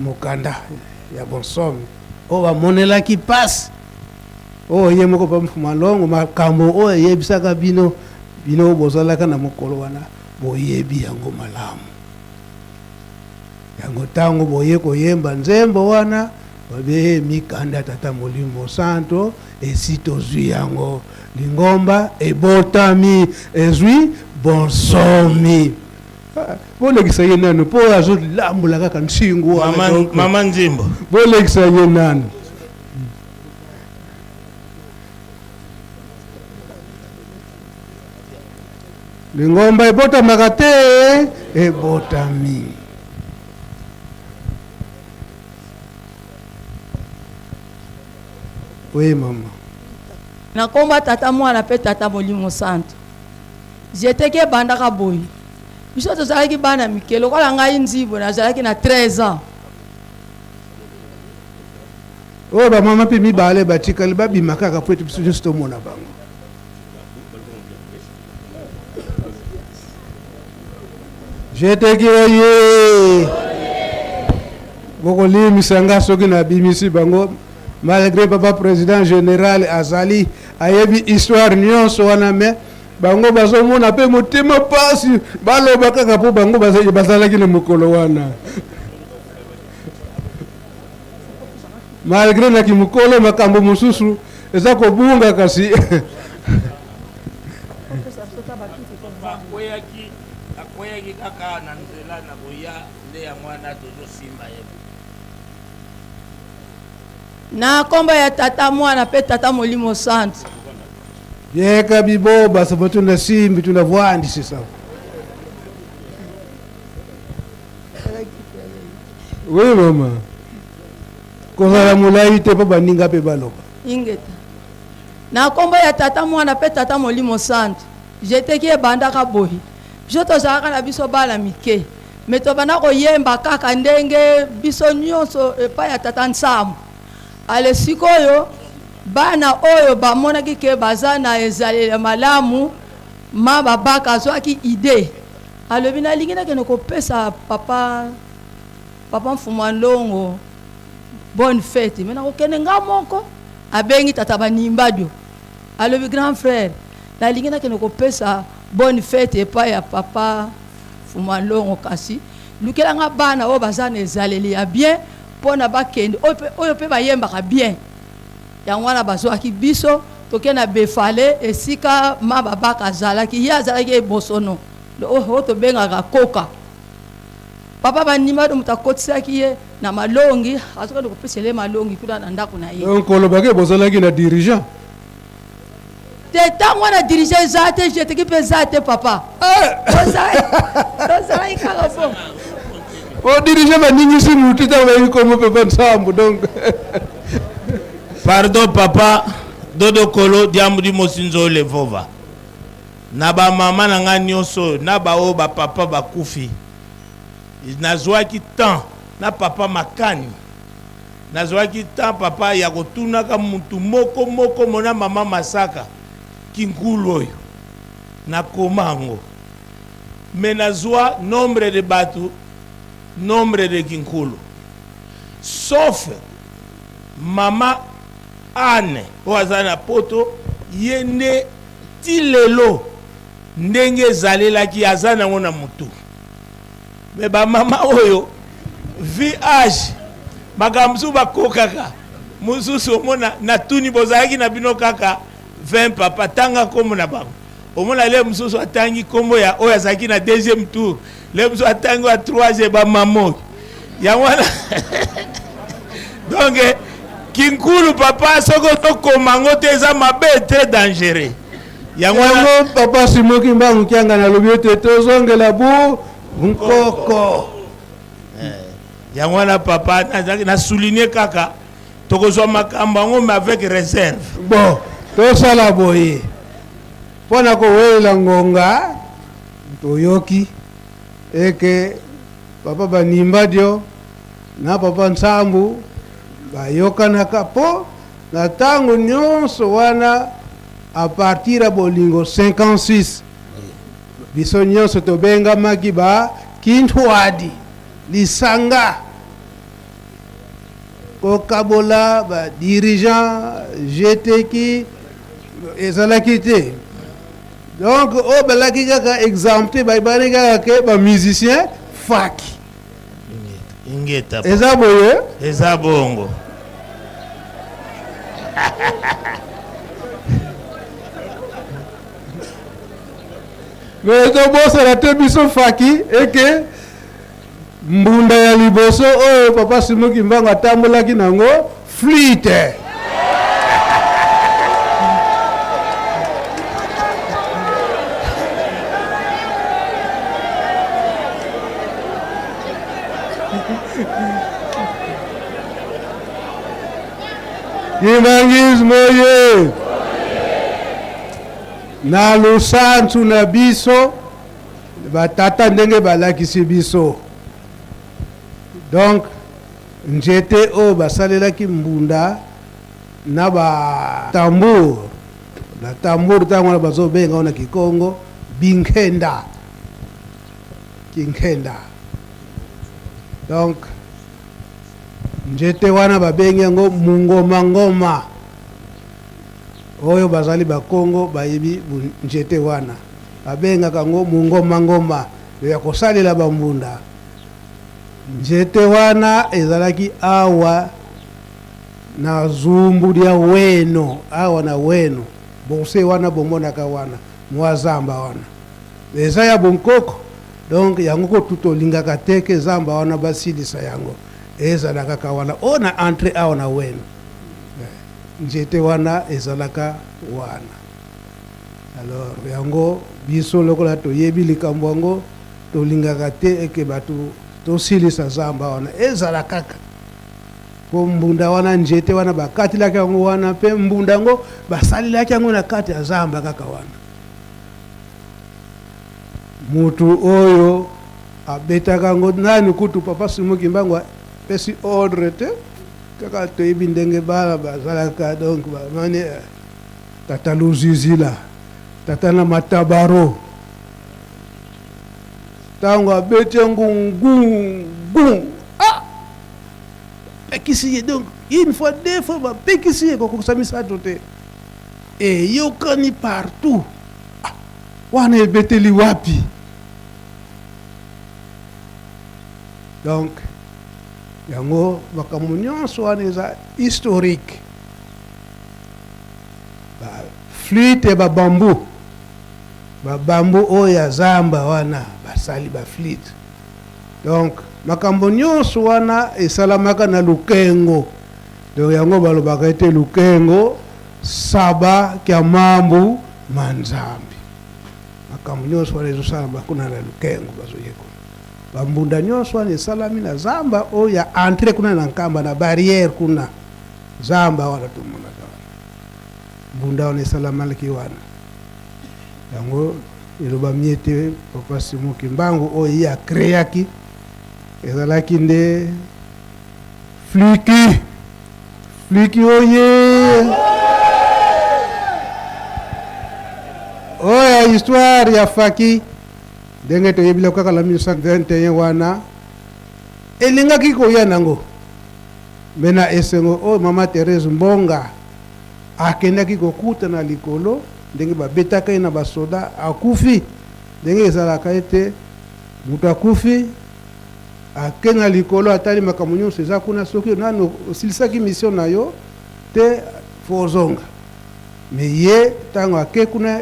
mokanda ya bonsomi oyo bamonelaki pasi. Oyo ye moko Papa Mfuma Longo, makambo oyo ayebisaka bino, bino oyo bozalaka na mokolo wana, boyebi yango malamu. Yango tango boye koyemba nzembo wana, babe mikanda ya Tata Molimo Santo esi tozwi yango, lingomba ebotami, ezwi bonsomi. Ah, bolekisa ye nanu mpo azolambola kaka nsingu wana. Mama, Donc, mama Nzimbo. bolekisa ye nanu. Lingomba ebotamaka te, ebotami. Oui, mama. Na kombo ya Tata, Mwana mpe Tata Molimo Santu. Jeteki ebandaka boye. Biso tozalaki bana mike, lokola ngai Nzibo nazalaki na 13 ans. Oyo bamama mpe mibale batikali babima kaka mpo ete biso nyonso tomona bango. Jeteki oye! Bokolimbisa nga soki nabimisi bango malgré papa président général azali ayebi histoire nyonso wana mais bango bazomona mpe motema mpasi baloba kaka mpo bango bazalaki na mokolo wana malgré na kimokolo makambo mosusu eza kobunga kasi akweyaki akweyaki kaka na nzela na koya nde yango wana tozosimba ye na nkombo ya tata mwana mpe tata molimo santu yeka biboba sabo tuna simbi tuna vwandisi sabo Oui mama. Kozala molai te mpo baninga mpe baloba. Ingeta. Na nkombo ya tata mwana mpe tata molimo santu. Jeteki ebandaka boye. Biso tozalaka na biso bana mike. Me tobanda koyemba kaka ndenge biso nyonso epai ya tata Nsambo. Ale sikoyo bana oyo bamonaki ke baza na ezaleli ya malamu ma babaka azwaki idee Alobi nalingi nakende kopesa papa papa Mfumua Nlongo bonne fete mais nakokende nga moko. Abengi tata Banimbadio alobi grand frère nalingi nakende kopesa bonne fete epai ya papa Mfumua Nlongo kasi lukela nga bana oyo baza na ezaleli ya bien pona bakende oyo pe bayembaka bien. Yango wana bazwaki biso toke na Befale esika ma babaka azalaki ye azalaki ebosono oyo tobengaka koka. Papa Bandimado moto akotisaki ye na malongi, azokende kopesela ye malongi kuna na ndako na ye. Donc olobaki bozalaki na dirigeant? Te, ntango wana dirigeant eza te, jeteki mpe eza te papa. Tozalaki kaka bongo. O dirigeant baningisi mutu ntango bayebi kombo papa Nsambo donc. Pardon papa Dodo Kolo diambu di mosinzo levova. Na ba mama na nga nioso oyo na ba oyo ba papa ba kufi nazuaki temps na papa makani nazuaki temps papa ya kotunaka mutu moko moko mona mama masaka kinkulu oyo na koma yango mais nazua nombre de batu nombre de kinkulu sauf mama Anne oyo aza na poto ye nde Ti lelo ndenge ezalelaki aza nango na mutu mais ba mama oyo vie age makambo mosusu bakokaka mosusu omona natuni bozalaki na bino kaka 20 papa tanga nkombo na bango omona le mosusu atangi nkombo ya oyo azalaki na deuxième tour le mosusu atangi oyo ya troisième bamama oyo yango wana donc kinkulu papa soki ozokoma yango te eza mabe très dangereux yango yango papa Simon Kimbangu Kiangani nalobi ete tozongela bu nkoko eh, yango wana papa na souligne kaka tokozwa makambo yango mais avec réserve bon tosala boye mpo na kowelela ngonga toyoki eke Papa Banimbadio na Papa Nsambu bayokanaka po na tango nionso wana à partir ya bolingo 56 biso nionso tobengamaki ba Kintwadi, lisanga kokabola ba dirigeants GTK ezalaki te. Donc oyo balaki kaka exempte bayebani kaka ke ba musiciens faki. Ingeta. Eza boye? Eza bongo. Mais tobosana te biso faki eke mbunda ya liboso oyo papa Simon Kimbangu atambolaki nango flûte. Kimbanguisme oye! Na lusantu na biso batata ndenge balakisi biso donc njete oyo basalelaki mbunda na ba tambour na tambour ntango wana bazobenga wana kikongo binkenda kinkenda donc njete wana babengi yango mungomangoma oyo bazali bakongo bayebi njete wana babengaka yango mungomangoma ya kosalela bambunda njete wana ezalaki awa na zumbu lya weno awa na weno bose wana bomonaka wana mwa zamba wana eza ya bonkoko donc yango kutu tolingaka te ke zamba wana basilisa yango ezala kaka wana oyo na entre awa na weno eh, nzete wana ezalaka wana alors yango biso lokola toyebi likambo yango tolingaka te eke bato tosilisa zamba wana ezala kaka Po mbunda wana, nzete wana bakatelaki yango wana, pe mbunda yango basalelaki yango na kati ya zamba kaka wana. Mutu oyo abetaka yango nani kutu papa Simon Kimbangu apesi ordre te, kaka toyebi ndenge bana bazalaka donc bamani eh, tata Luzizila, tata na matabaro ntango abeti yango ngu ngu ah! Pekisi ye donc une fois deux fois bapekisi ye kokokisa misato te eyokani partout ah, wana ebeteli wapi donc yango makambo nyonso wana eza historique baflute ya babambu babambu oyo ya zamba wana basali baflute Donc makambo nionso wana esalamaka na lukengo. Donc yango balobaka ete lukengo saba kya mambu ma Nzambi. Makambo nionso wana ezosalama kuna na lukengo bazoyekola. Bambunda nionso wana esalami na zamba oyo ya entrée kuna na Nkamba na barrière kuna zamba wana tomonaka wana. Mbunda wana esalamalaki wana. Yango Elobami ete Papa Simon Kimbangu oyo ye a creaki ezalaki nde Fliki. Fliki oye! Oyo ya histoire ya Faki ndenge toyebi kaka na 1921 wana elingaki koya nango me na esengo oyo mama Therese Mbonga Akendaki kokuta na likolo ndenge babetaka ye na basoda, akufi. Ndenge ezalaka ete moto akufi, ake na likolo, atali makambo nyonso eza kuna, soki nanu osilisaki mission na yo te, fo ozonga. Me ye ntango ake kuna,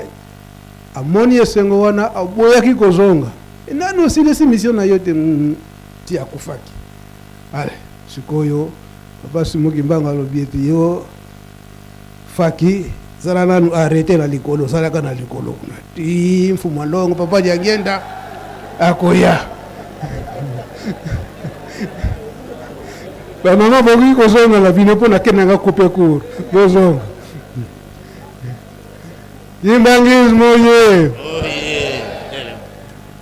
amoni esengo wana, aboyaki kozonga. E, nanu osilisi mission na yo te, mm, ti akufaki. Ale, sikoyo Papa Simon Kimbangu alobi ete yo Faki zala nanu arrete na likolo, zalaka na likolo kuna ti mfumu alongo papa Diangienda akoya. Ba mama bokoki kozonga na bino mpo nakende nga coupe court, bozonga. Kimbanguisme oye!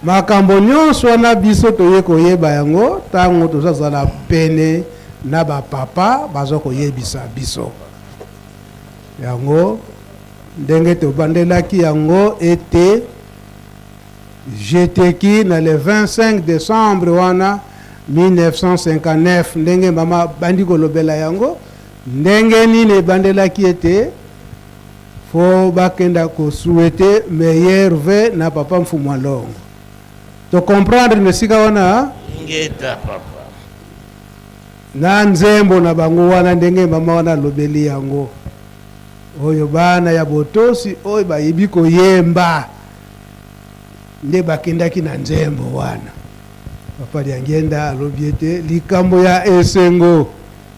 Makambo nyonso wana biso toye koyeba yango tango tozazala pene na ba papa baza koyebisa biso yango ndenge tobandelaki yango ete jeteki na le 25 decembre wana 1959 ndenge mama abandi kolobela yango ndenge nini ebandelaki ete Fo bakenda ko souhaiter meilleur vœux na papa Mfumua Longo. To comprendre na esika wana? Ingeta papa. Na nzembo na bango wana ndenge mama wana alobeli yango. Oyo bana ya botosi oyo bayebi koyemba nde bakendaki na nzembo wana. Papa Diangienda alobi ete likambo ya esengo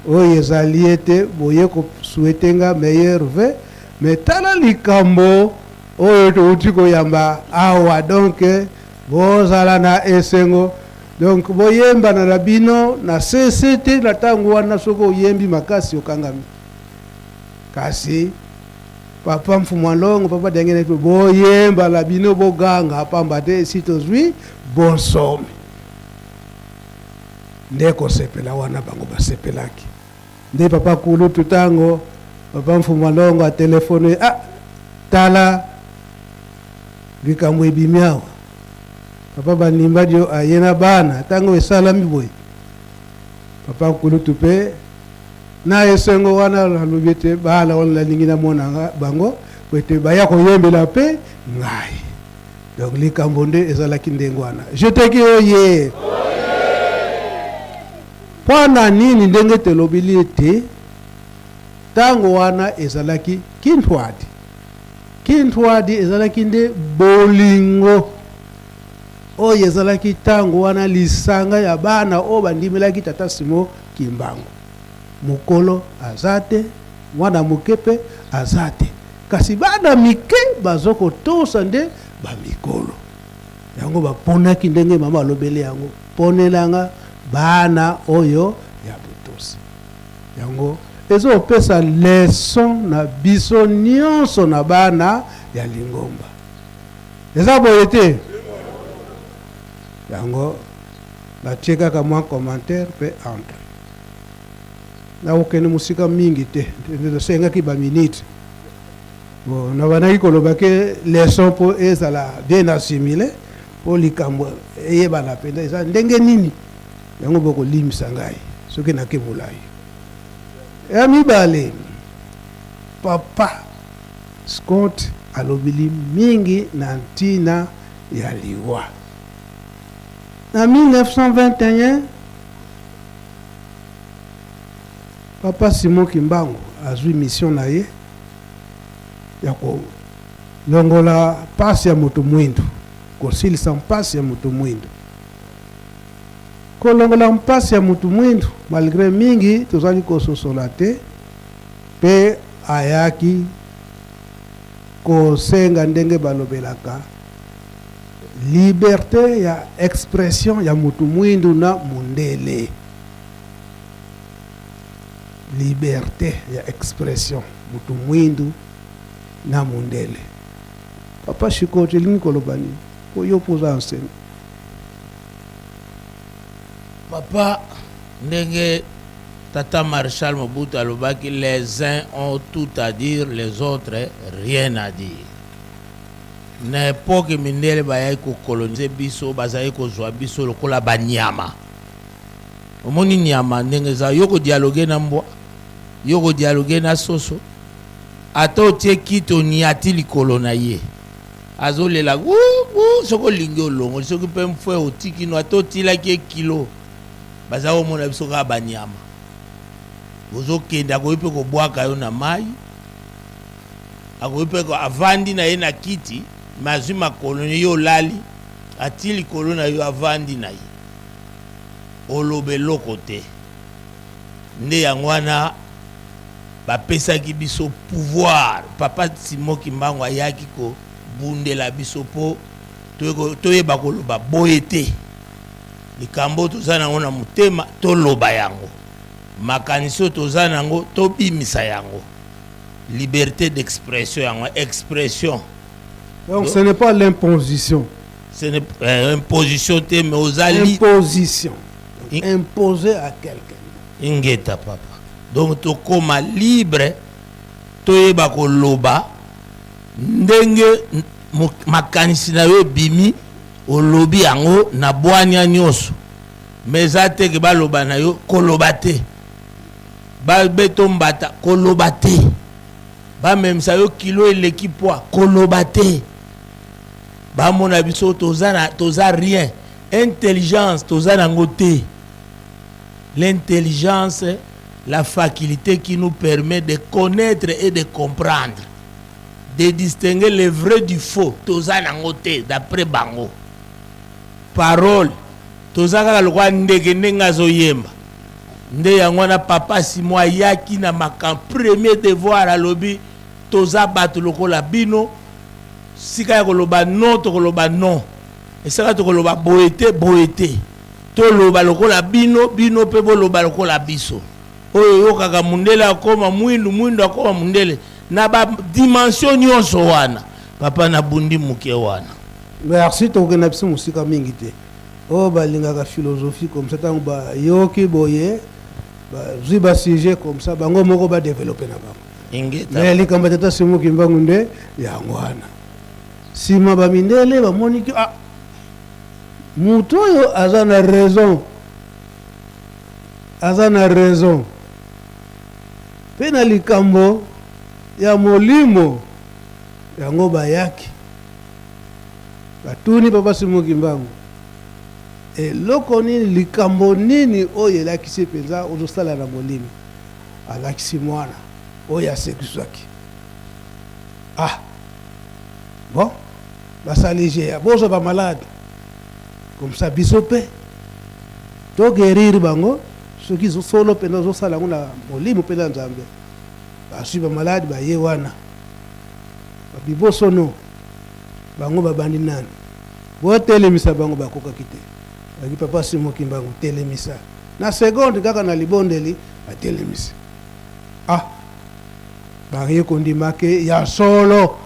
Oyo ezali ete boye ko souhaiter nga meilleur vœux mais tala likambo oyo towuti koyamba awa donc bozala na esengo. Donc boyembana na bino na sese te na ntango wana, soki oyembi makasi okangami. Kasi papa Mfumu Alongo, papa Diangienda mpe boyemba na bino, boganga pamba te esi tozwi bonsomi. Nde kosepela wana bango basepelaki. Nde papa kulutu tango papa Mfumu Alongo atelefone, ah, tala likambo ebimi awa. Papa Bandimbadio aye na bana tango esalami boye. Papa kulutu pe na esengo wana alobi ete bana wana nalingi namona bango po ete baya koyembela pe ngai. Donc likambo nde ezalaki ndenge wana. Jeteki oye! Mpo na nini ndenge tolobeli ete ntango wana ezalaki Kintwadi? Kintwadi ezalaki nde bolingo oyo ezalaki ntango wana lisanga ya bana oyo bandimelaki Tata Simon Kimbangu. Mokolo aza te, mwana moke mpe aza te, kasi bana mike bazo kotosa nde ba mikolo. Yango baponaki ndenge mama alobeli yango, ponela nga bana oyo ya botosi. Yango ezo pesa leçon na biso nionso na bana ya lingomba. Eza boye te? Yango natie kaka mwa commentaire pe entre. Nakokende mosika mingi te, nasengaki ba minutes. Bon, nabandaki koloba ke leçon po ezala bien assimile, po likambo eyebana mpenza eza ndenge nini. Yango bokolimbisa ngai soki nake molayi. Ya mibale, papa Scott alobeli mingi na ntina ya liwa. Na 1921, papa Simon Kimbangu azwi mission na ye ya kolongola mpasi ya moto mwindu, kosilisa mpasi ya moto mwindu. Kolongola mpasi ya moto mwindu, malgre mingi tozali kososola te, mpe ayaki kosenga ndenge balobelaka liberte ya expression ya moto mwindu na mondele. Liberte ya expression moto mwindu na mondele. Papa Shikoto, elingi koloba nini? Po yo mpo oza enseignant. Papa, ndenge tata Marechal Mobutu alobaki, les uns ont tout à dire, les autres rien à dire. Na epoque mindele bayaki ko coloniser biso, bazalaki kozwa biso lokola ba nyama. Omoni nyama ndenge eza, yo ko dialoguer na mbwa, yo ko dialoguer na soso, ata otie kiti oniati likolo na ye, azolela wu wu, soki olingi olongoli, soki mpe mfue otiki no, ata otilaki ye kilo, baza komona biso kaka ba nyama. Ozokende akoki mpe kobwaka yo na mayi, akoki mpe avandi na ye na kiti, mais azwi makolo na yo olali, ati likolo na yo avandi na ye. Oloba eloko te. Nde yango wana bapesaki biso pouvoir. Papa Simon Kimbangu ayaki kobundela biso po toyeba koloba boye te. Likambo oyo toza nango na motema toloba yango. Makanisi oyo toza nango tobimisa yango. Liberte d'expression yango, expression. Donc ce n'est pas l'imposition. Ce n'est euh, imposition te mais ozali imposition. Donc, imposer à quelqu'un. Ingeta papa. Donc tokoma libre toyeba koloba ndenge makanisi na yo ebimi olobi yango na bwania nyonso mais eza te ke baloba na yo koloba te babeto mbata koloba te bamemisa yo kilo eleki poids koloba te bamona biso toza na toza rien intelligence toza nango te l'intelligence la faculté qui nous permet de connaître et de comprendre de distinguer le vrai du faux toza nango te d'après bango parole toza kaka lokola ndeke ndenge azoyemba nde yango wana papa Simon ayaki na makambo premier devoir alobi toza bato lokola bino sika ya koloba non tokoloba non esika tokoloba boye te boye te. Toloba lokola bino, bino pe boloba lokola biso. Oyo oyokaka mundele akoma mwindu, mwindu akoma mundele na ba dimension nionso wana. Papa nabundi muke wana. Merci tokokende na biso mosika mingi te. Oyo balingaka philosophie comme ça tango bayoki boye bazwi ba sujet comme ça bango moko ba developper na bango. Ingeta. Mais likambo ya tata Simon Kimbangu nde yango wana. Sima ba mindele bamoni ke ah moto oyo aza na raison, aza na raison pe na likambo ya molimo yango bayaki batuni papa Simon Kimbangu eloko nini, likambo nini oyo elakisi mpenza ozosala na molimo. Alakisi mwana oyo asekiswaki. Ah bon, basali jeu bozwa ba malade comme ça biso pe to guerir bango soki solo mpenza ozosala yango na molimo mpenza ya Nzambe. Baswi ba malade baye wana babibosono bango babandi nani botelemisa bango, bakokaki te. Baki papa Simon Kimbangu telemisa na seconde kaka na libondeli batelemisi. Ah, baye kondima ke ya solo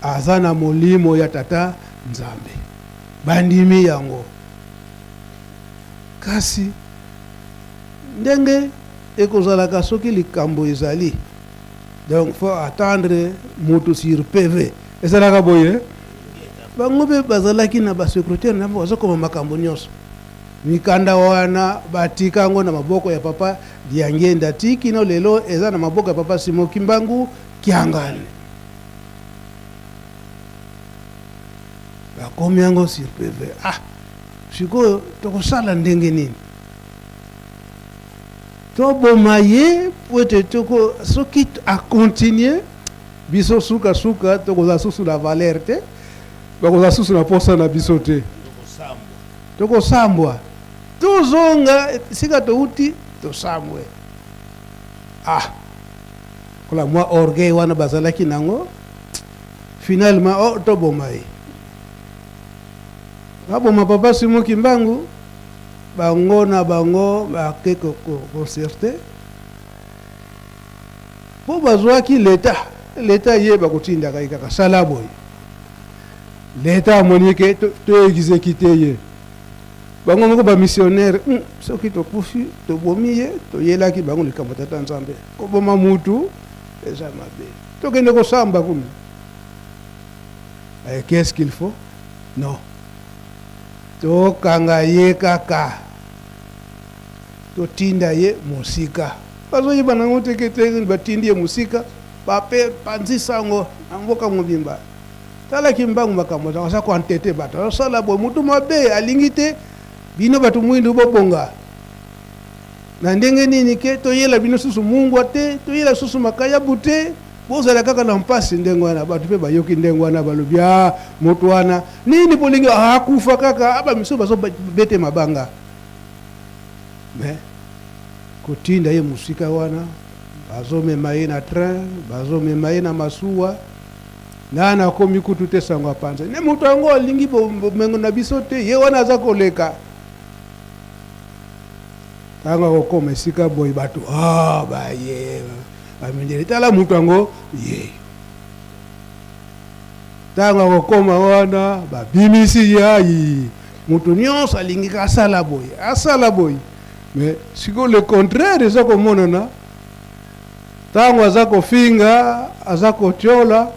aza na molimo ya tata Nzambe, bandimi yango. Kasi ndenge ekozalaka soki likambo ezali, donc faut attendre mutu sur PV, ezalaka boye. Bango pe bazalaki na ba secretaire na bango bazokoma makambo nyonso. Mikanda wana batika yango na maboko ya papa Diangienda ti kino lelo eza na maboko ya papa Simon Kimbangu Kiangani. Bakomi yango sur PV. Ah, sikoyo tokosala ndenge nini? Toboma ye po ete toko soki a continuer biso suka suka tokozala susu na valeur te, bakozala susu na posa na biso te. Tokosambwa. Tozonga esika towuti tosambwe. Ah! Lokola mwa orgueil wana bazalaki nango, finalement oh toboma ye. Baboma papa Simon Kimbangu, bango na bango bake ko concerte po bazwaki l'etat, l'etat ye bakotindaka ye kaka sala boye. L'etat amoni ke to execute ye. Bango moko ba missionnaire, hum, soki tokufi tobomi ye, toyelaki bango likambo tata Nzambe. Koboma mutu eza mabe. Tokende kosamba kuna. Eh, qu'est-ce qu'il faut? Non. Tokanga ye kaka. Totinda ye mosika. Bazoyeba nango te ke te batindi ye mosika, bape panzi sango na mboka mobimba. Tala kimbangu makambo aza aza ko entete bato azosala boye mutu mabe alingi te bino bato mwindu bobonga na ndenge nini ke toyela bino susu mungwa te toyela susu makayabu te bozala kaka na mpasi ndenge wana bato mpe bayoki ndenge wana balobi a ah, moto wana nini bolingi akufa kaka aba ah, misusu bazobete mabanga me kotinda ye mosika wana bazomema ye na train bazomema ye na masuwa Nga nakomi kutu te sango apanza ne moto yango alingi bomengo na biso te ye wana aza koleka ntango akokoma esika boye bato ah, baye bamindele tala moto yango ye ntango akokoma wana babimisi ye ayi moto nyonso alingi asala boye asala boye mais sikoyo le contraire eza komonana Tango aza kofinga, aza kotiola,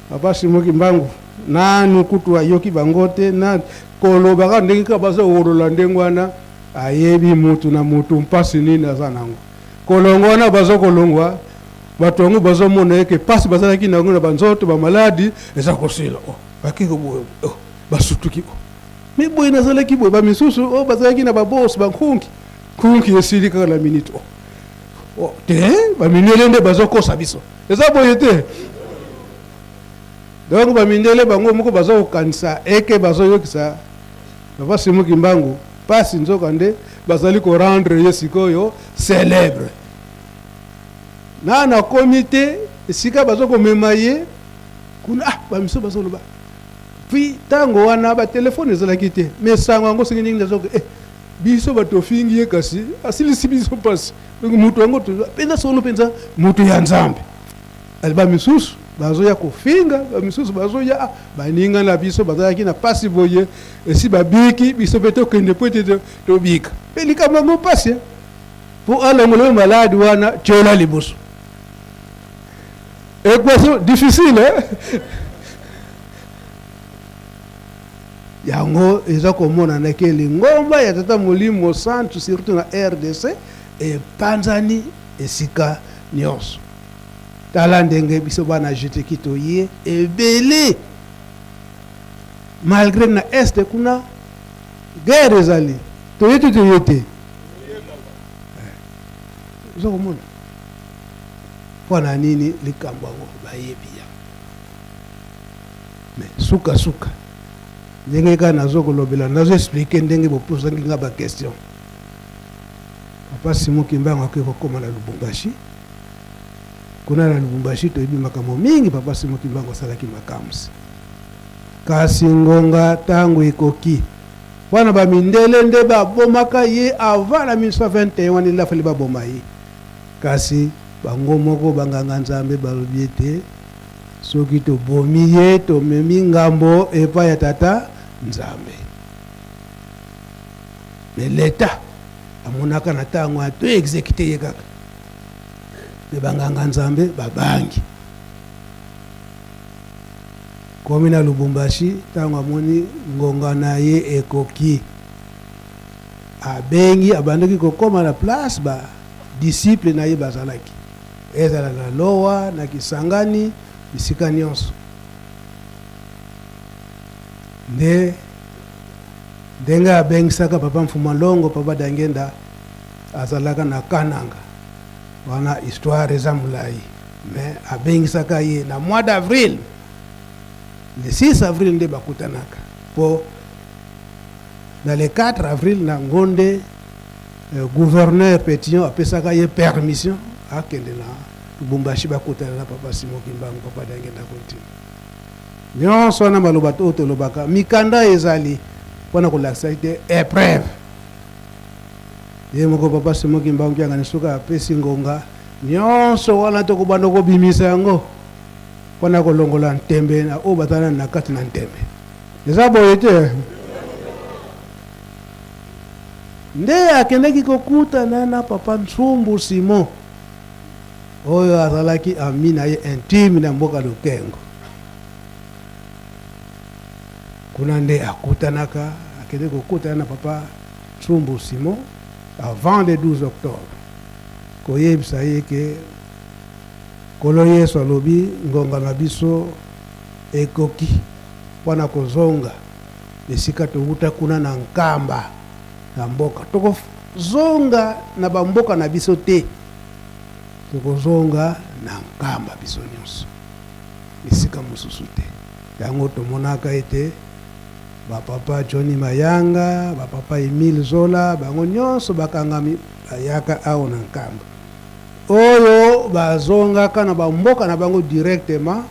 Papa Simon Kimbangu nanu kutu ayoki bango te, na koloba kaka ndenge kaka bazo wolola ndenge wana, ayebi mutu na mutu mpasi nini aza nango. Kolongwa wana bazo kolongwa, bato yango bazo mona ye ke pasi bazalaki nango na banzoto, ba maladi eza kosila. Oh, bake boye, oh, basutuki oh. Mais boye nazalaki boye, ba misusu oh, bazalaki na ba boss, ba nkunki, nkunki esili kaka na minute oh. Oh, te bamindele nde bazokosa biso eza boye te donc bamindele bango moko baza kokanisa eke bazoyokisa papa Simon Kimbangu pasi nzoka nde bazali korendre ye sikoyo célèbre na nakomi te esika baza komema ye kuna ah, bamiso bazoloba. Puis tango wana ba telephone ezalaki te mais sango yango soki ndenge nazo eh, biso bato ofingi ye kasi asilisi biso mpasi. Donc moto yango mpenza solo mpenza moto ya Nzambe. Ale ba misusu bazoya kofinga, ba misusu bazoya ah, baninga na biso bazalaki na pasi boye esi babiki, biso mpe tokende mpo ete tobika. Mpe likambo yango pasi eh. mpo alongola yo maladi wana tiola liboso. Equation difficile eh? Yango eza komonana ke lingomba ya Tata Molimo Santu surtout na rdc epanzani esika nionso. Tala ndenge biso bana GTQ toye ebele malgre na est kuna guerre ezali toye te toye te oza komona mpo na nini likambo yango bayebi yango mais suka suka ndenge kaka nazo kolobela nazo expliquer ndenge bopozaki nga ba question papa Simon Kimbangu akoki kokoma na Lubumbashi kuna na Lubumbashi toyebi makambo mingi papa Simon Kimbangu asalaki makambo kasi ngonga ntango ekoki wana bamindele nde babomaka ye avant na 1921 wana elafali baboma ye kasi bango moko banganga Nzambe balobi ete Soki tobomi ye, tomemi ngambo epai ya Tata Nzambe. Mais l'Etat amonaka na tango wana to execute ye kaka. Mais banganga Nzambe babangi. Komi na Lubumbashi, tango amoni ngonga na ye ekoki, abengi, abandaki kokoma na place ba disciples na ye bazalaki. Ezala na Lowa, na Kisangani, bisika nionso. Nde ndenge abengisaka Papa Mfuma Longo, Papa Diangienda azalaka na Kananga. Wana histoire eza mulayi. Mais abengisaka ye na mois d'avril. Le 6 avril nde bakutanaka. Po na le 4 avril na ngonde gouverneur Petillon apesaka ye permission akende na Lubumbashi bakutana na papa Simon Kimbangu, papa Diangienda Kuntima. Nyonso wana maloba oyo tolobaka, mikanda ezali mpona kolakisa ete epreuve. Ye moko papa Simon Kimbangu Kiangani soki apesi ngonga, nyonso wana tokobanda kobimisa yango mpona kolongola ntembe na oyo bazala na kati na ntembe. Eza boye te? Nde akendaki kokutana na papa Nsumbu Simon oyo azalaki ami na ye intime na mboka Lukengo. Kuna nde akutanaka, akendeki kokutana na papa Nsumbu Simon avant le 12 octobre, koyebisa ye ke Nkolo Yesu alobi ngonga na biso ekoki mpo na kozonga esika towuta kuna na Nkamba na mboka. Tokozonga na ba mboka na biso te, tokozonga na Nkamba biso nionso, esika mosusu te. Yango tomonaka ete ba papa Johnny Mayanga, ba papa Emile Zola, bango nionso bakangami bayaka awa na Nkamba. Oyo bazongaka na ba mboka na bango directement.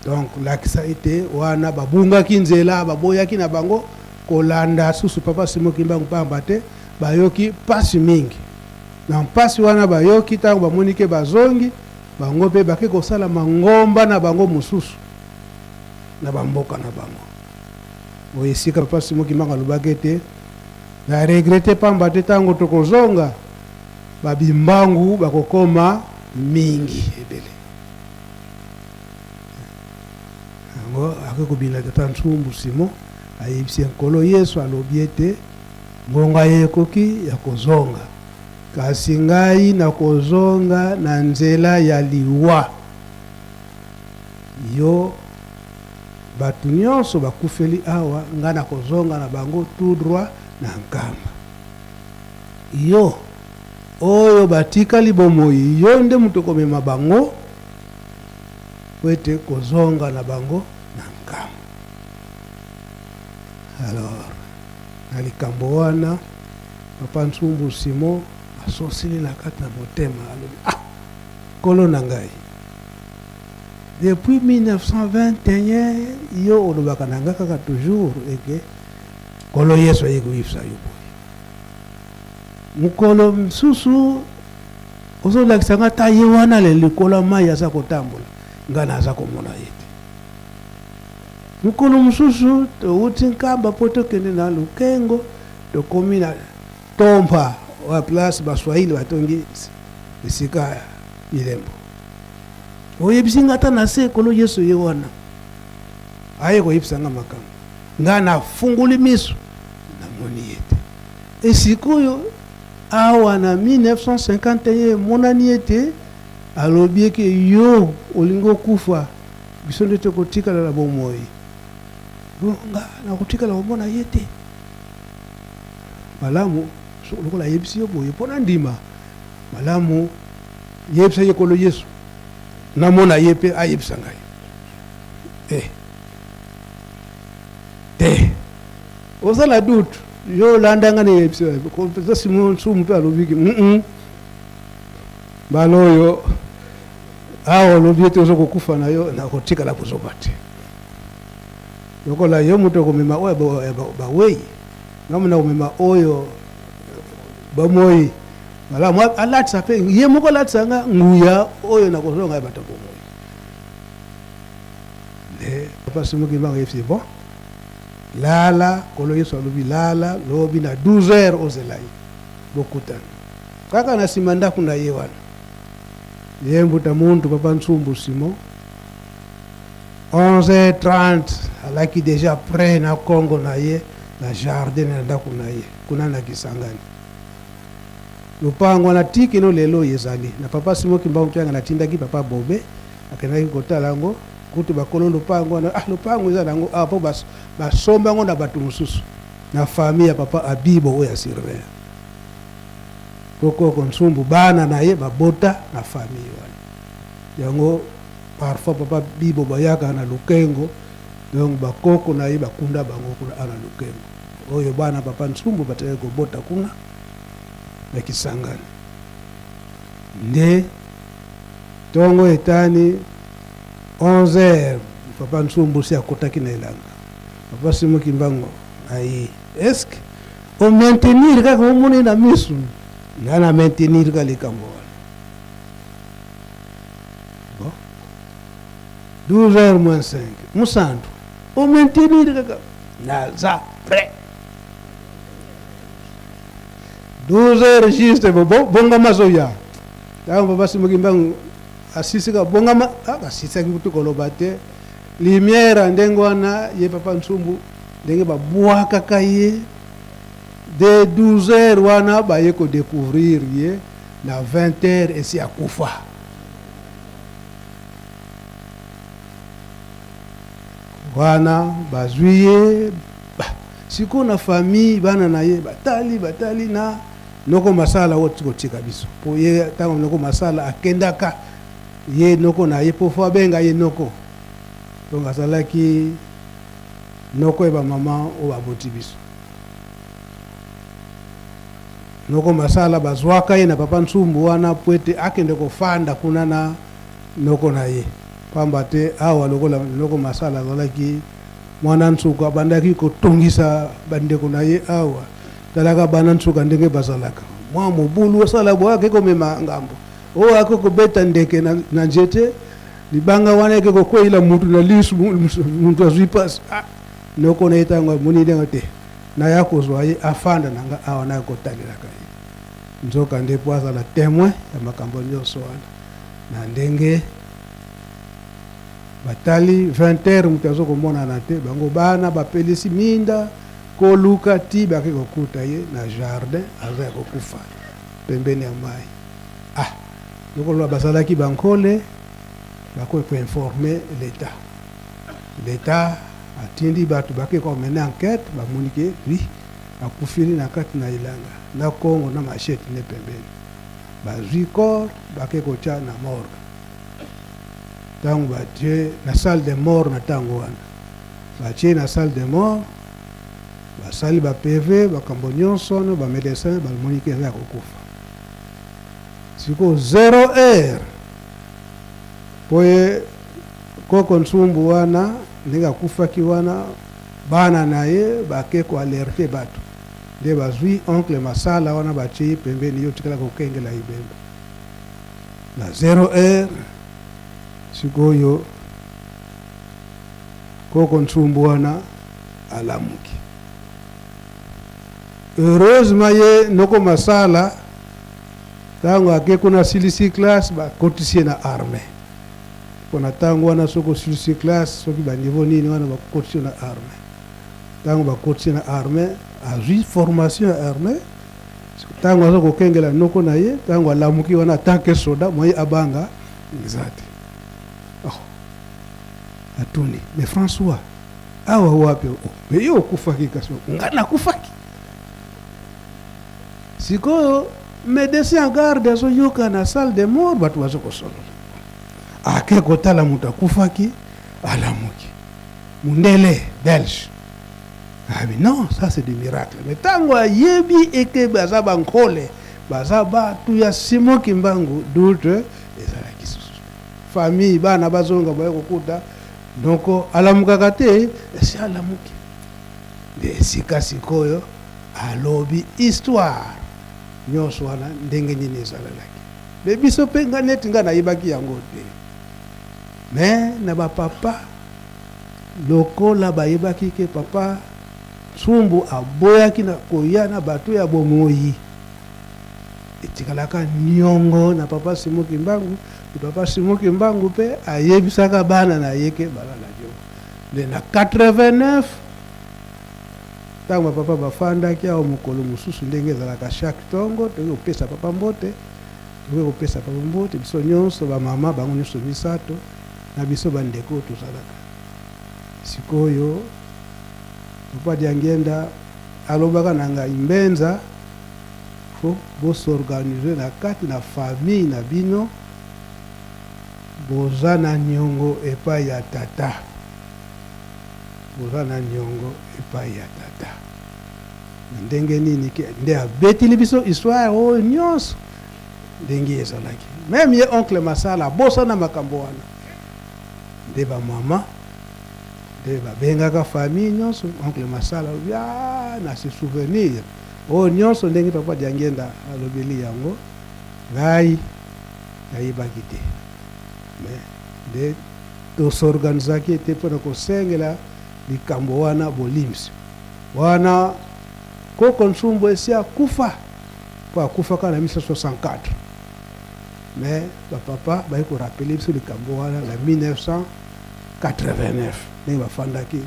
Donc lakisa ete wana babungaki nzela, baboyaki na bango kolanda susu Papa Simon Kimbangu pamba te bayoki pasi mingi. Na mpasi wana bayoki tango bamoni ke bazongi, bango pe bake kosala mangomba na bango mosusu na ba mboka na bango. Oyo esika Papa Simon Kimbangu alobaki ete na regrette pamba te tango tokozonga ba bimbangu bakokoma mingi ebele. Yango ake kobina tata Nsumbu Simon ayebisi ye Nkolo Yesu alobi ete ngonga ye ekoki ya kozonga, kasi ngai nakozonga na nzela ya liwa. Yo bato nyonso bakufeli awa, ngai nakozonga na bango tout droit na Nkamba. Yo oyo batikali bomoi, yo nde moto okomema bango mpo ete kozonga na bango na nkambo. Alors, na likambo wana, Papa Nsumbu Simon asosili na kati na motema, alobi, ah, Nkolo na ngai, Depuis 1921 yo olobaka na nga kaka toujours eke Nkolo Yesu aye koyebisa yo boye. Mokolo mosusu ozolakisa nga ta ye wana le likolo ya mai aza kotambola, nga naza komona ye te. Mokolo mosusu towuti Nkamba mpo tokende na Lukengo, tokomi na Tompa wa place Baswahili batongi esika ya bilembo. Oyebisi nga ata na se Nkolo Yesu ye wana aye koyebisa nga makambo, nga nafungoli miso namoni ye te. E sikoyo awa na 1951 emonani ete alobi eke yo olingi okufa, biso nde tokotikala na bomoi. Bon, nga nakotikala komona ye te. Malamu lokola ayebisi yo boye mpo nandima, malamu yebisa ye Nkolo Yesu namona ye mpe ayebisa ngai. Eh. Te. Oza na doute. Yo olanda ngai nayebisa yo. Simon Nsumu mpe alobi ke mm -mm. Mbala oyo awa olobi ete ozo kokufa na yo, nakotikala kozoba te. Lokola yo moto okomema oyo ya bawei, ngai nakomema oyo bomoi. Malamu alatisa mpe ye moko alatisa nga nguya oyo nakozonga ya bato ya bomoi. Nde papa Simon Kimbangu ayebisi bon, lala, Nkolo Yesu alobi lala, lobi na 12 heures ozela ye, bokutana kaka na nsima ndako na ye wana. Ye mbuta muntu papa Nsumbu Simon 11h30 alaki dejà près na Congo na ye na jardin na ndako na ye kuna na Kisangani. Lopango wana ti kino lelo oyo ezali na papa Simon Kimbangu Kiangani atindaki papa Bobe akendaki kotala yango kutu bakolo lopango wana ah lopango eza nango awa po basomba yango na bato mosusu na famille ya papa Abibo oyo ya surveillant po koko Nsumbu bana na ye babota na famille wana yango parfois papa Bibo bayaka na Lukengo donc bakoko na ye bakunda bango kuna na Lukengo oyo bana papa Nsumbu batikaki kobota kuna na Kisangani nde tongo etani 11 heures papa Nsumbu si akotaki na elanga papa Simon Kimbangu aye est-ce que o maintenir kaka omoni na misu nga na maintenir ka likambo wana bon 12 heures moins 5 musantu o maintenir kaka naza prêt 12 heures juste bo bongama azoya ntango papa Simon Kimbangu asisika bongama asisaki kutu koloba te lumière ya ndenge wana ye papa Nsumbu ndenge babwakaka ye de 12 heures wana baye kodécouvrir ye na 20 heures esi akufa. Wana bazwi ye sikoyo na famille bana na ye batali batali na noko Masala oyo kotika biso po ye ntango noko Masala akendaka ye noko na ye po fo abenga ye noko donc azalaki noko ya bamama oyo baboti biso. Noko Masala bazwaka ye na papa Nsumbu wana po ete akende kofanda kuna na noko na ye pamba te awa lokola noko Masala azalaki mwana nsuka abandaki kotungisa bandeko na ye awa talaka bana nsuka ndenge bazalaka mwa mobulu osala boye ake komema ngambo oyo ake kobeta ndeke na, na nzete libanga wana eke kokweyila mutu na lisu mutu azwi pasi ah, noko na ye ntango amoni ndenge te Naya kozwa ye afanda na nga awa naya kotalelaka ye. Nzoka nde po azala temoin ya makambo nionso wana. Na ndenge batali 20 heures moto azo komonana te, bango bana bapelisi minda koluka ti bake kokuta ye na jardin aza ya kokufa pembeni ya mayi. Ah! Lokola bazalaki bankole bakoki ko informer l'etat. L'etat atindi batu bake ko mener enquete, bamoni ke oui akufeli na kati na elanga na Congo na machette ne pembeni. Bazui corps bake kotia na morgue. Tango batie na salle de mort na tango wana, batie na salle de mort, basali ba PV makambo nyonso wana, ba medecins bamoni ke aza ya kokufa. Sikoyo 0 heure po ye. Koko Nsumbu wana ndenge akufaki wana, bana na ye bake ko alerter batu nde bazui oncle Masala wana batie ye pembeni, yo tikala kokengela ebembe na zero heure. Sikoyo koko Nsumbu wana alamuki, heureusement ye noko Masala tango ake kuna asilisi classe bakotisi ye na armee. Mpo na tango wana soki osilisi classe soki ba niveau nini wana bakokotisi yo na armee. Tango bakotisi ye na armee azui formation ya armee, tango aza kokengela noko na ye, tango alamuki wana en tant que soda moyen abanga eza te. Oh, atuni mais François awa wapi? Oh, mais yo okufaki kasi nga nakufaki. Sikoyo medecin ya garde azoyoka na salle de mort bato bazo kosolola, ake kotala moto akufaki, alamuki mundele belge abi non, ça c'est du miracle. Mais tango ayebi eke baza bankole, baza bato ya Simon Kimbangu, doute ezalaki susu. Famille bana bazonga baye kokuta noko alamukaka te, esi alamuki nde esika sikoyo Alobi histoire nionso wana ndenge nini ezalalaki mais biso pe nga neti nga nayebaki yango te mais na ba papa lokola bayebaki ke papa Tsumbu aboyaki na koya na bato ya bomoyi etikalaka niongo na papa Simon Kimbangu pe papa Simon Kimbangu pe ayebisaka bana na ye ke baza na niongo nde na 89 Tango ba papa bafandaki awa mokolo mosusu ndenge ezalaka chaque tongo toke kopesa papa mbote, toke kopesa papa mbote biso nionso ba mama bango nionso misato na biso ba ndeko tozalaka. Sikoyo papa Diangienda alobaka na ngai Mbenza faut bo s'organiser na kati na famille na bino boza na niongo epai ya tata. Boza na niongo epayi ya tata na ndenge nini ke nde abetili biso histoire oyo nionso ndenge ezalaki meme ye oncle Masala abosana makambo wana nde ba mama nde babengaka famille nionso oncle Masala alobi ah na se souvenir oyo nionso ndenge papa Diangienda alobeli yango ngai nayebaki te mais nde To s'organisaki ete mpo na kosengela likambo wana bolimbisi. Wana Koko Nsumbu esi akufa, mpo akufaka na 1964. Mais ba papa baye ko rappeler biso likambo wana na 1989 ndenge bafandaki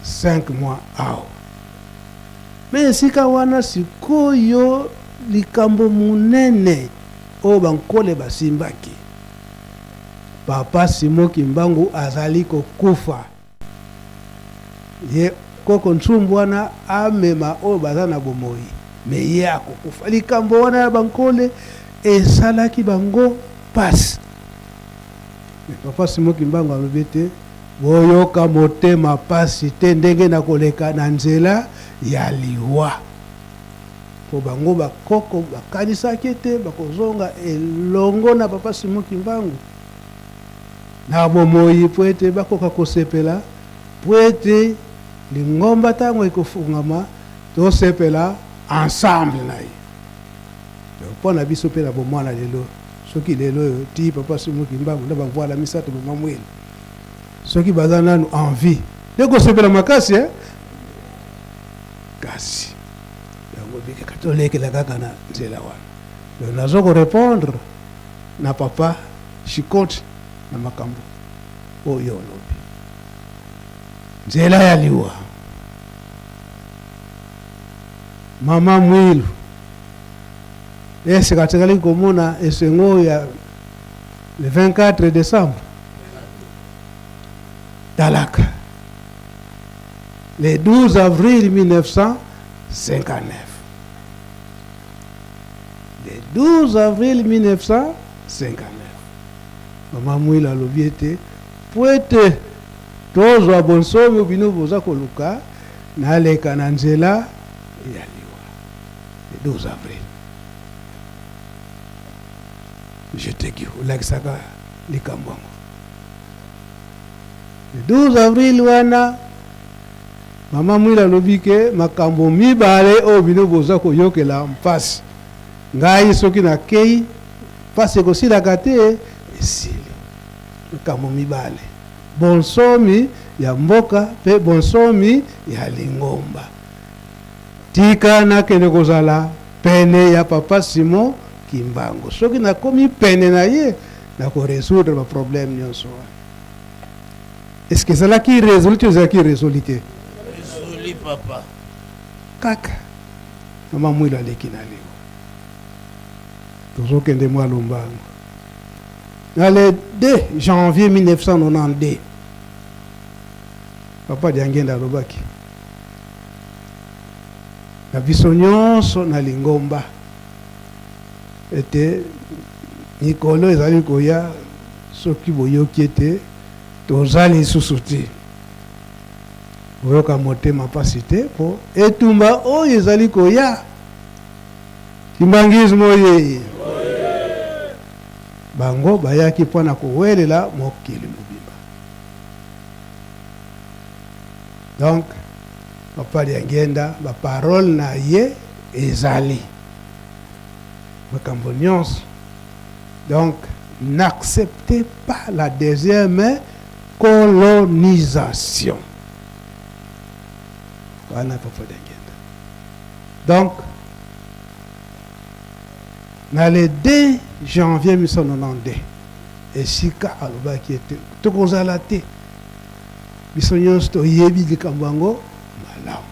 5 mois awa. Mais esika wana sikoyo likambo monene oyo bankole basimbaki. Papa Simon Kimbangu azali kokufa ye koko Nsumbu wana amema oyo baza na bomoyi mais ye akokufa likambo wana ya bankole esalaki bango pasi mais papa Simon Kimbangu alobi ete boyoka motema pasi te ndenge nakoleka na nzela ya liwa. Po bango ba koko bakanisaki ete bakozonga elongo na Papa Simon Kimbangu na bomoyi po ete bakoka kosepela po ete lingomba tango ekofungama tosepela ensemble na ye. Donc po na biso pe na bomwana lelo soki lelo oyo tii Papa Simon Kimbangu na ba Mvuala misato Mama Mwele soki baza nanu en vie nde kosepela makasi hein? Kasi yango bikeka tolekela kaka na nzela wana. Donc nazo ko repondre na papa Chicote na makambo oyo olobi. Nzela ya liwa. Mama Mwilu esika atikali komona esengo ya le 24 décembre talaka Le 12 avril 1959. Le 12 avril 1959. Mama Mwila alobi ete mpo ete tozwa bonsomi bino boza koluka, naleka na nzela ya liwa. Le 12 avril. Je te dis, olakisaka likambo yango. Le 12 avril wana mama Mwila alobi ke makambo mibale oyo bino boza koyokela mpasi, ngai soki nakei mpasi ekosilaka te, esili. Makambo mibale, bonsomi ya mboka mpe bonsomi ya lingomba. Tika nakende kozala pene ya papa Simon Kimbangu. Soki nakomi pene na ye, nako resoudre ba problème nyonso wana. Est-ce que ezalaki résolu to ezalaki résolu te? Résolu papa. Kaka mama Mwilo aleki na liwa. Tozokende mwa lombango. Na le 2 janvier 1992, papa Diangenda alobaki na biso nyonso na lingomba ete mikolo ezali koya soki boyoki ete toza lisusu te, boyoka motema mpasi te mpo etumba oyo ezali koya. Kimbanguisme oye! Bango bayaki mpo na kowelela mokili mobimba. Donc papa Diangienda ba parole na ye ezali makambo nyonso. Donc n'acceptez pas la deuxième colonisation. Wana papa Diangienda. Donc na le 2 janvier 1992 esika alobaki ete tokozala te, biso nyonso toyebi likambo yango malamu,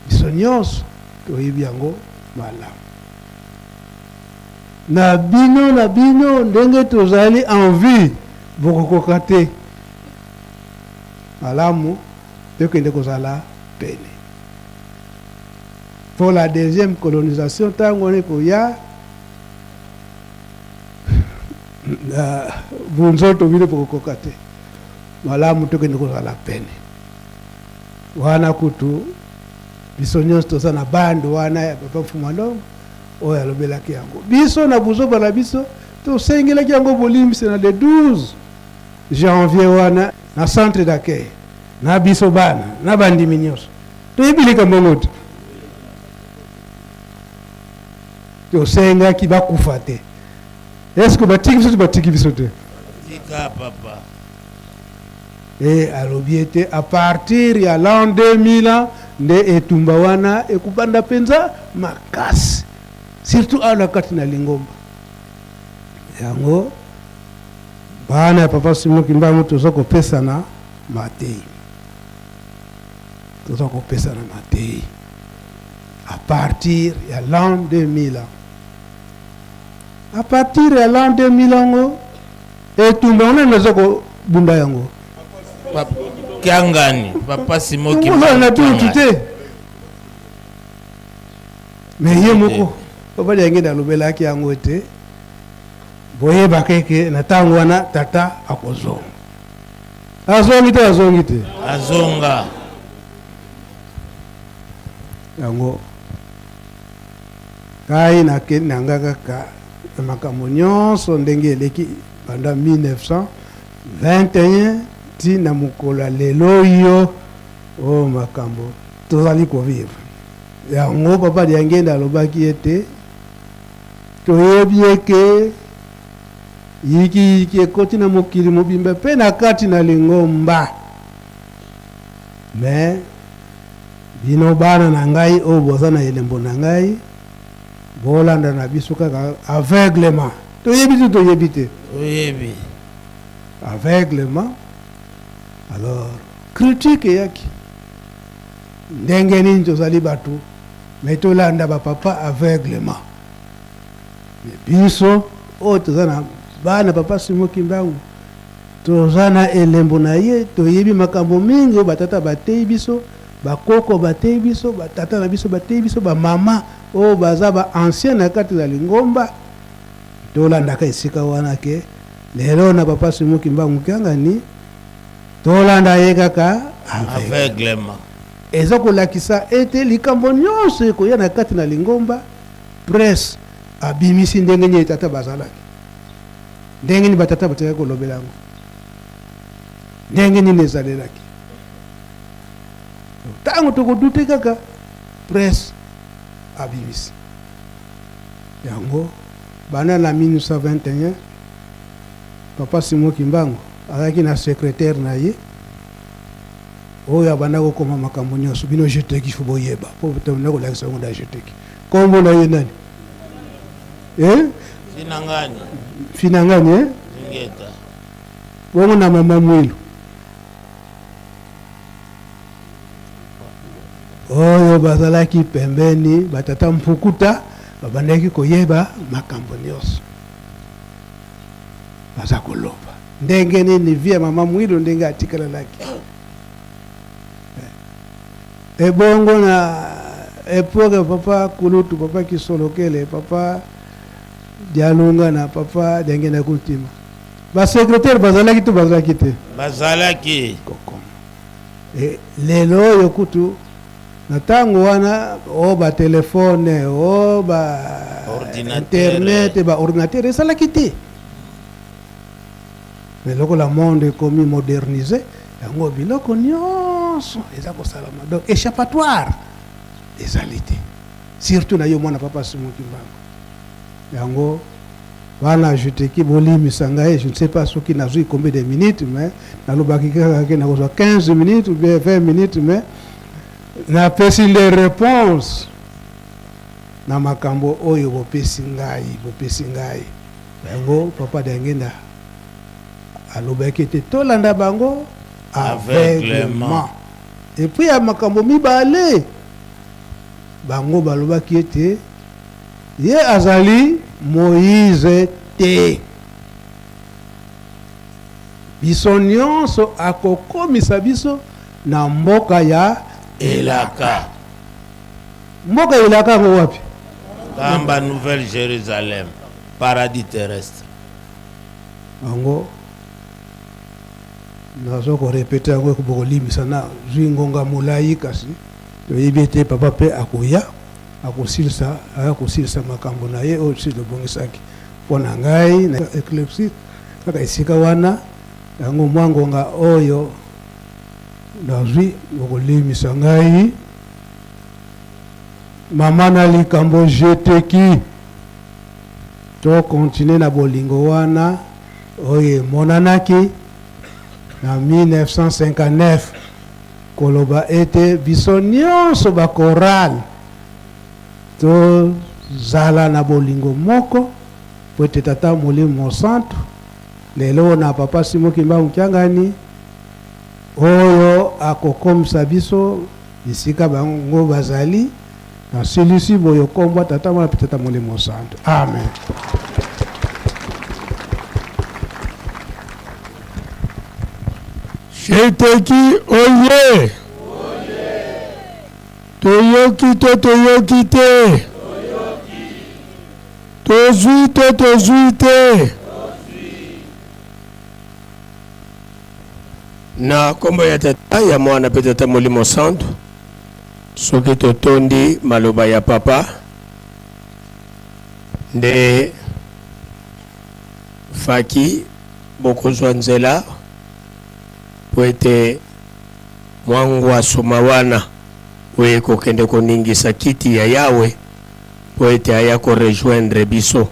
biso nyonso toyebi yango malamu. Na bino na bino ndenge tozali en vie, bokokoka te. Malamu tokende kozala pene pour la deuxième colonisation. Ntango wana ekoya na bunzoto, bino bokokoka te. Malamu tokende kozala pene wana. Kutu biso nyonso toza na bande wana ya papa Mfuma Longo oyo alobelaki yango. Biso na buzoba na biso tosengelaki yango bolimbisi na le 12 janvier wana na centre d'accueil na biso bana na bandimi nyonso. Toyebi likambo yango te, tosengaki bakufa te. Est-ce batiki biso to batiki biso te? Tika papa. E alobi ete à partir ya l'an 2000 ans nde etumba wana ekobanda mpenza makasi, surtout awa na kati na lingomba yango. Bana ya papa Simon Kimbangu toza kopesana mateyi, toza kopesana mateyi à partir ya l'an 2000 ans, à partir ya l'an 2000 yango etumba wana naza kobunda yango. Kiangani papa Simon Kimbangu na tutu te, mais ye moko papa Diangenda alobelaki yango ete boyebaka eke na ntango wana tata akozonga. Azongi te? Azongi te? Azonga. Yango ngai nakende na nga kaka na makambo nyonso ndenge eleki banda 1921 ti na mokolo ya lelo oyo, oyo makambo tozali kovivre yango. Papa Diangenda alobaki ete toyebi eke yikiyiki ekoti na mokili mobimba mpe na kati na lingomba, me bino bana na ngai oyo boza na elembo na ngai, bolanda na biso kaka aveuglement. Toyebi te? Toyebi te? Toyebi. Aveuglement. Alors critique eyaki, ndenge nini tozali bato me tolanda bapapa aveuglement? Me biso oyo toza na bana papa Simon Kimbangu, toza na elembo na ye, toyebi makambo mingi oyo batata bateyi biso, bakoko bateyi biso, batata na biso bateyi biso, bamama oyo baza ba ancien na kati ya lingomba. Tolandaka esika wana ke lelo na papa Simon Kimbangu Kiangani tolanda ye kaka aveuglement. Eza kolakisa ete likambo nyonso ekoya na kati na lingomba, presse abimisi ndenge nini tata bazalaki. Ndenge nini batata batikaki kolobela yango? Ndenge nini ezalelaki? Ntango tokodute kaka presse abimisi yango banda na 1921 papa Simon Kimbangu azalaki na secretaire na ye oyo abanda kokoma makambo nyonso bino jeteki fo boyeba mpo tobanda kolakisa yango na jeteki nkombo na ye nani eh? Finangani. Finangani eh? Ingeta. Bongo na mama Mwilu oyo bazalaki pembeni batata mpukuta babandaki koyeba makambo nyonso baza koloba ndenge nini vie ya mama Mwilu ndenge atikalalaki ebongo na epoke papa kulutu papa kisolokele papa dialunga na papa diangenda kuntima ba secrétaire bazalaki to bazalaki te bazalaki kokoma e, lelo oyo kutu na ntango wana o ba telefone o ba internet ba ordinateur esalaki te mais lokola monde ekomi modernise yango biloko nyonso eza kosalama donc échappatoire ezali te surtout na yo mwana papa Simon Kimbangu yango wana juteki bolimbisa ngai je ne sais pas soki nazwi combien de minutes mais nalobaki kaka ke nakozwa 15 minutes ou bien 20 minutes mais napesi nde réponse na makambo oyo bopesi ngai bopesi ngai yango papa Diangenda alobaki ete tolanda bango aveuglement et puis ya makambo mibale bango balobaki ete ye azali Moïse te biso nyonso akokomisa biso na mboka ya elaka mboka elaka yango wapi kamba nouvelle Jérusalem paradis terrestre yango nazo korepete yango bokolimbisa na zwi ngonga molai kasi toyebi ete papa mpe akoya akosilisa aya kosilisa makambo na ye oyo si tobongisaki mpo na ngai na eclipse kaka esika wana yango mwa ngonga oyo nazwi bokolimbisa ngai mama na likambo jeteki to continuer na bolingo wana oyo emonanaki na 1959 koloba ete biso nyonso ba chorale tozala na bolingo moko po ete Tata Molimo Mosantu lelo na Papa Simon Kimbangu Kiangani oyo akokomisa biso bisika bango bazali nasilisi boyo kombo Tata Mwana mpe Tata Molimo Santu. Amen. Sheteki oye! Toyoki to toyoki te? Tozwi to tozwi te? Na kombo ya Tata, ya Mwana mpe Tata Molimo Santu, soki totondi maloba ya Papa nde faki bokozwa nzela mpo ete mwa ngwasuma wana oyo ekokende koningisa kiti ya Yawe mpo ete aya ko rejoindre biso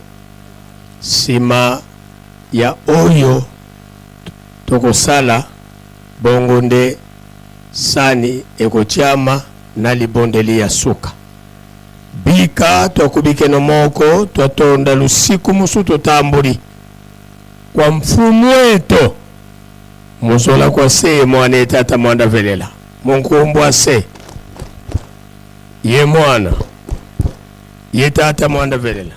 sima ya oyo tokosala bongo nde sani ekotiama na libondeli ya suka. Bika twakubikeno moko twatonda lusiku musu totamboli kwa mfumu eto muzola kwa se mwana etata mwanda velela munkumbwa se ye mwana ye tata mwanda velela.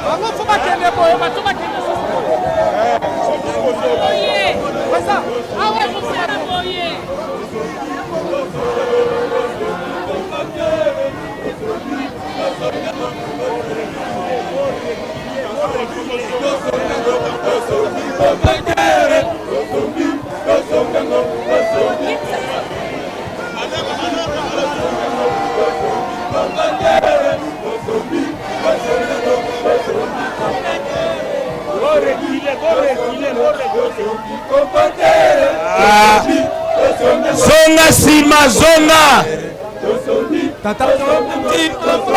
Bango fo bakende boye, bato bakende susu boye. Awa ezosala boye. Zonga nsima zonga Tata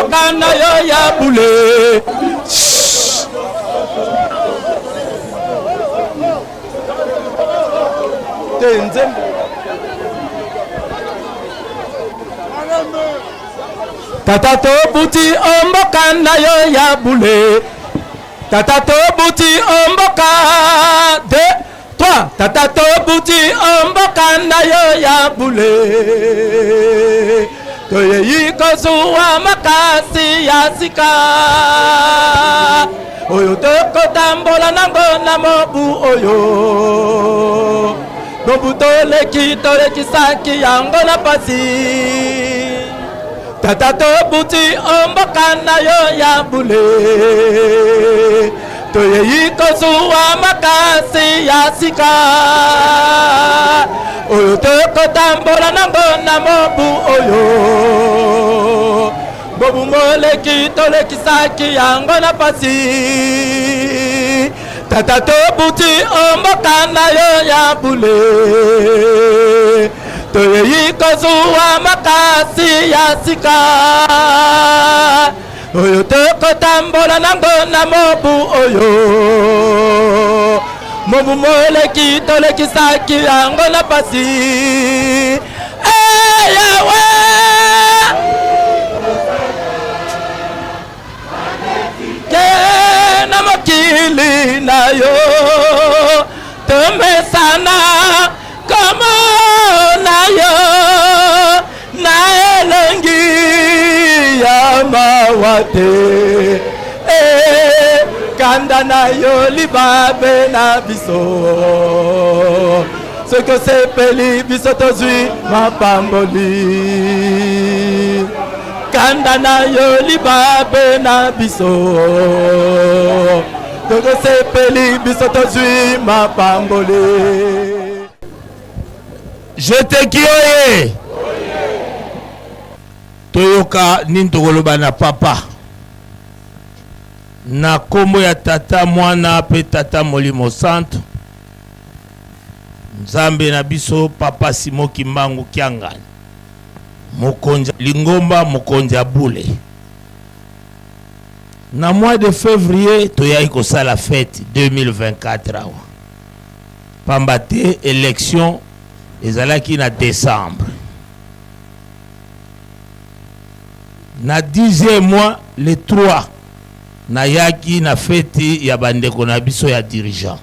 kana yo ya bule. Te nzembo. Tata tobuti omboka na yo ya bule. Tata tobuti omboka de 3 Tata tobuti omboka na yo ya bule. Toyei kozuwa makasi ya sika oyo tokotambola nango na mobu oyo mobu toleki tolekisaki yango na pasi tata tobuti omboka na yo ya bule toyei kozuwa makasi ya sika oyo tokotambola nango na mobu oyo mobu moleki tolekisaki yango na pasi tata tobuti omboka na yo ya bule toyei kozuwa makasi ya sika oyo tokotambola nango na mobu oyo mobu moleki tolekisaki yango na pasi eyawe ke na mokili na yo tomesana komona yo na elongi ya mawa te e, kanda na yo libabe na biso soki osepeli biso tozwi mapamboli kanda na yo libabe na biso soki osepeli biso tozwi mapamboli Jeteki oye! Toyoka nini tokoloba na papa na kombo ya tata mwana pe tata molimo santu nzambe na biso papa Simon Kimbangu Kiangani mokonzi lingomba mokonzi ya bule na mois de février toyaki kosala fete 2024 awa pamba te election ezalaki na decembre na 10e mois le 3 nayaki na feti ya bandeko na biso ya dirigeant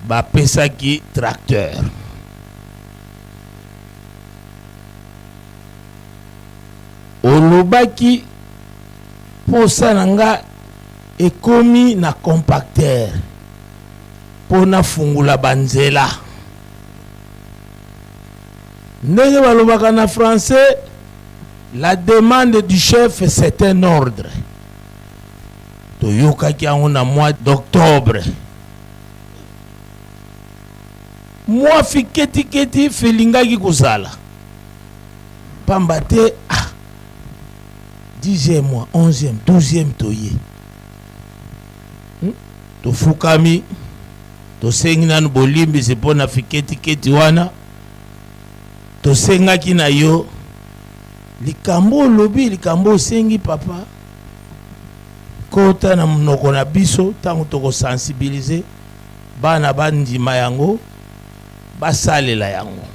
bapesaki tracteur olobaki posa na nga Ekomi na compacteur po nafungula ba nzela. Ndenge balobaka na français, la demande du chef c'est un ordre. Toyokaki yango na mois d'octobre. Mwa fiketiketi felingaki kozala pamba te ah, Dixième mois, onzième, douzième toye. Hmm? Tofukami, tosengi nanu bolimbisi mpo na fiketiketi wana. Tosengaki na yo likambo olobi, likambo osengi papa, kota na monoko na biso ntango tokosensibilize bana bandima yango basalela yango.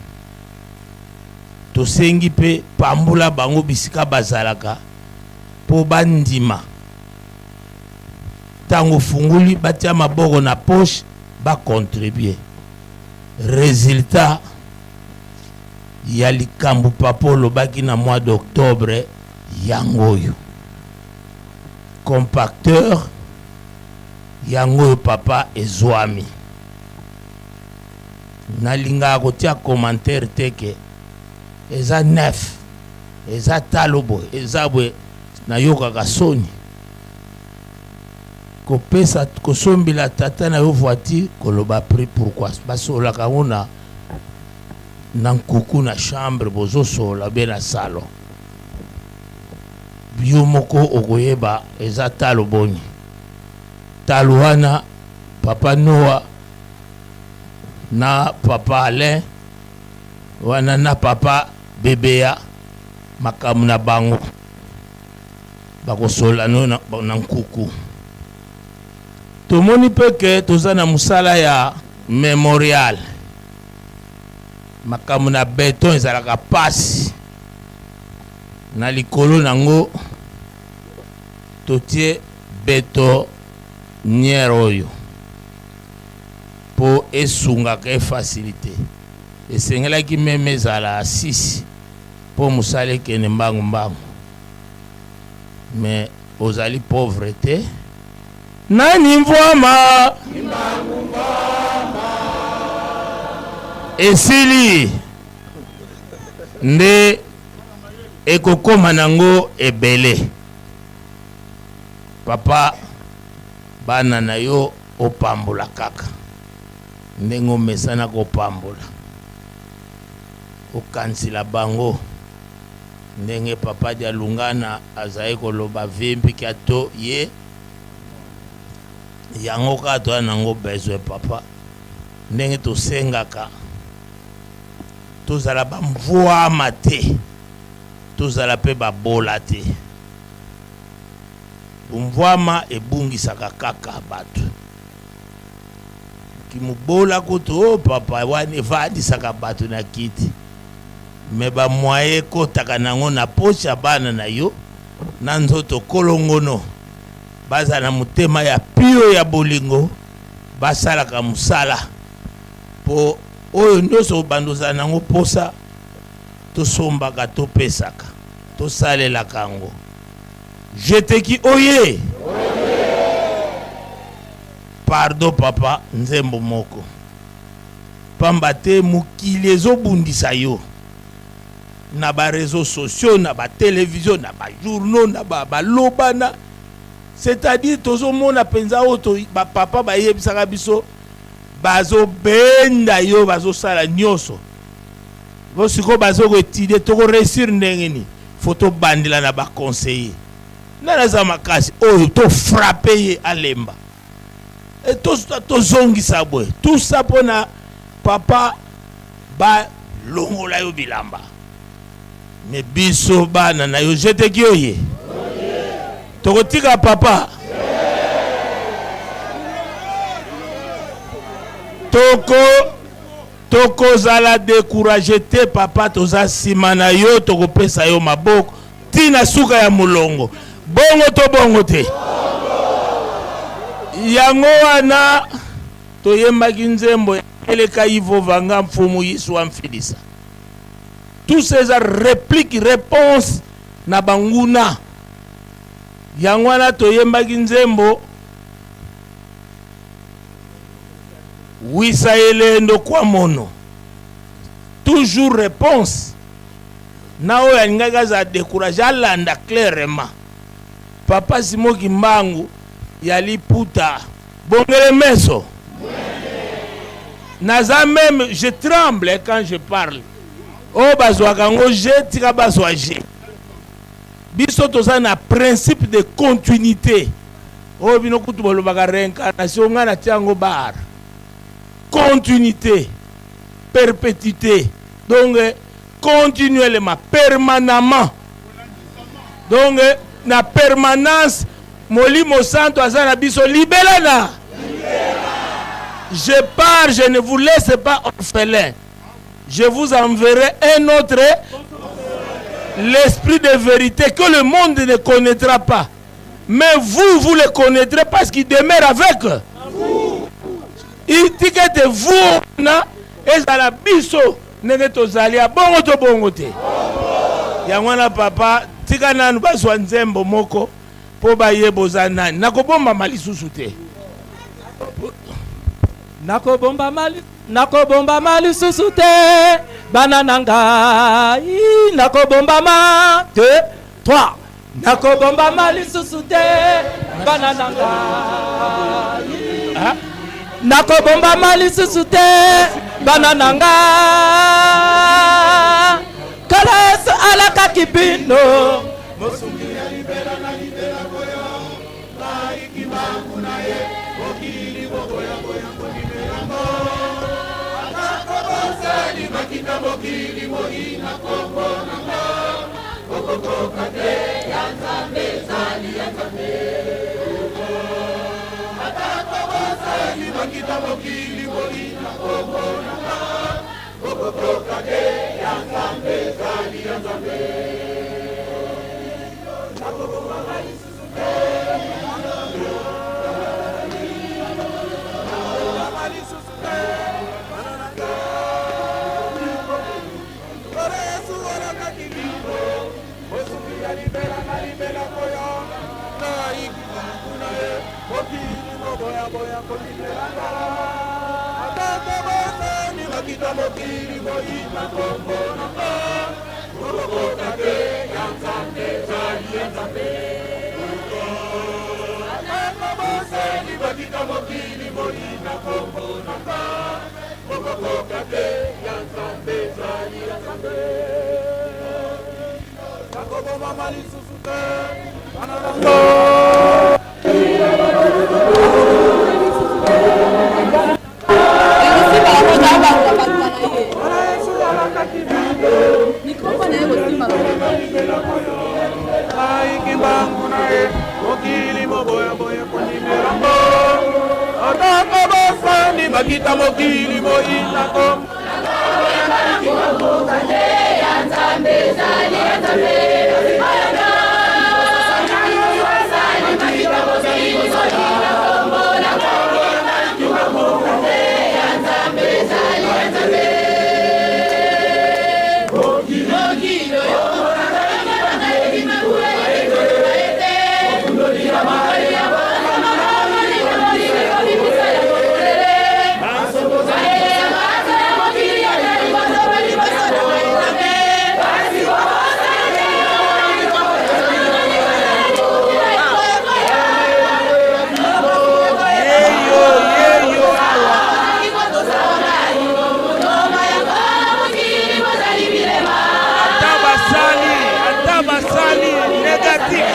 Tosengi mpe pambola bango bisika bazalaka mpo bandima ntango ofungoli batia maboko na poche ba contribuer. Resultat ya likambo papa olobaki na mois d'octobre yango oyo. Compacteur yango oyo papa ezwami. Nalingaka kotia commentaire te ke eza neuf, eza talo boye, eza boye, nayokaka soni. Kopesa kosombela tata na yo voiture koloba prix pourquoi? Basololaka yango na na nkuku na chambre bozosolola be na salon. Yo moko okoyeba eza talo boni. Talo wana papa Noah na papa Alain wana na papa Bebea makambo na bango bakosolola no na, na nkuku. Tomoni mpe ke toza na mosala ya memorial. Makambo na beton ezalaka pasi na likolo nango totie betonnière oyo mpo esungaka efacilite. Esengelaki meme ezala 6 mpo mosala ekende mbangu mbangu, mais ozali pauvre te. Nani mvuama esili nde ekokoma nango ebele. Papa bana na yo opambola kaka ndenge omesana kopambola, okanisela bango ndenge papa Dialungana azali koloba vimpi kia to ye yango kaka toza nango besoin papa, ndenge tosengaka tozala ba mvuama te, tozala pe babola te. Bomvuama ebungisaka kaka bato. Kimobola kutu oh papa wana evandisaka bato na kiti, me ba moyen ekotaka nango na poche ya bana na yo na nzoto kolongono, bazala na motema ya pio ya bolingo, basalaka mosala po oyo nyonso obanda ozala nango posa, tosombaka, topesaka, tosalelaka yango. Jeteki oye! Pardon papa, nzembo moko pamba te mokili ezobundisa yo na ba reseaux sociaux, na ba television, na ba journaux, na ba balobana, c'est-à-dire tozomona penza oyo ba papa bayebisaka biso, bazobenda yo, bazosala nyoso bo sikoyo bazo ko etudier, toko reussir ndenge nini? Faut tobandela na ba conseiller nani aza makasi oyo to frapper ye alemba e tozongisa boye tout ça pona papa balongola yo bilamba me biso bana na yo jeteki oye tokotika papa toko tokozala decourage te papa toza sima na yo tokopesa yo maboko ti na suka ya molongo bongo to bongo te yango wana toyembaki nzembo ya eleka ivo vanga mfumu yesu amfilisa tout ça eza réplique réponse na banguna yango wana toyembaki nzembo wisa elendo kwa mono toujours réponse na oyo alingaki azala décourage alanda clairement papa Simon Kimbangu ya liputa bongele meso naza même je tremble quand je parle oyo bazwaka yango je tika bazwa je biso toza na principe de continuité oyo bino kutu bolobaka réincarnation ngai natia yango bar continuité perpétuité donc continuellement permanemment donc na permanence molimo santo aza na biso libela na je pars je ne vous laisse pas orphelin je vous enverrai un autre l'esprit de vérité que le monde ne connaîtra pas mais vous vous le connaîtrez parce qu'il demeure avec tika ete vous na ezala biso ndenge tozali ya bongo to bongo te yango wana papa tika nanu bazwa nzembo moko. Mpo bayeba oza nani. Nakobombama lisusu te. Nakobombama nakobombama lisusu te bana na ngai nakobombama 2 3 nakobombama lisusu te bana na ngai nakobombama lisusu te bana na nga kala yesu alakaki bino mosungi ya libela na libela koyo naiki bangu na ye mokili bokoyakoya kondimela ngo atako bosali makita mokili moyina kombo na nga okokoka te ya nzambe ezali ya nzambe atako bosali makita mokili moyina kombo na nga okokoka te ya nzambe ezali ya nzambe nakobomama lisusu te nakobomama lisusu te bana na nga Nkolo Yesu alakaki bino mosungi ya libela na libela koya naiki kuna ye mokili moboyaboya kondimela nga atako bosani makita mokili moyina kombo na nga okokota te ya nzambe ezali ya nzambe atako bosani makita mokili moyina kombo na nga okokoka te ya nzambe ezali ya nzambe nakobomama lisusu te bana na nga mbangu na ye mokili moboyaboya kondimela ngo atako bosani bakita mokili moyinako Ata basali, ata basali negatif.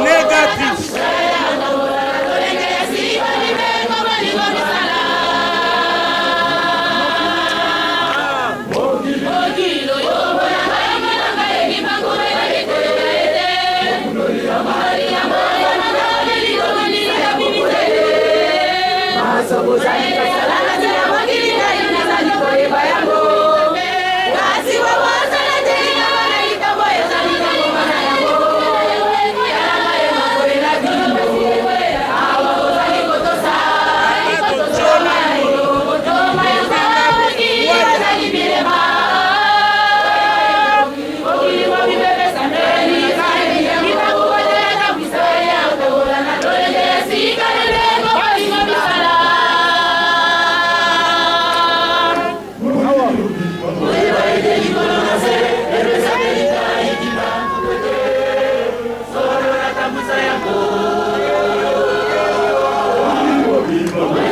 Negatif.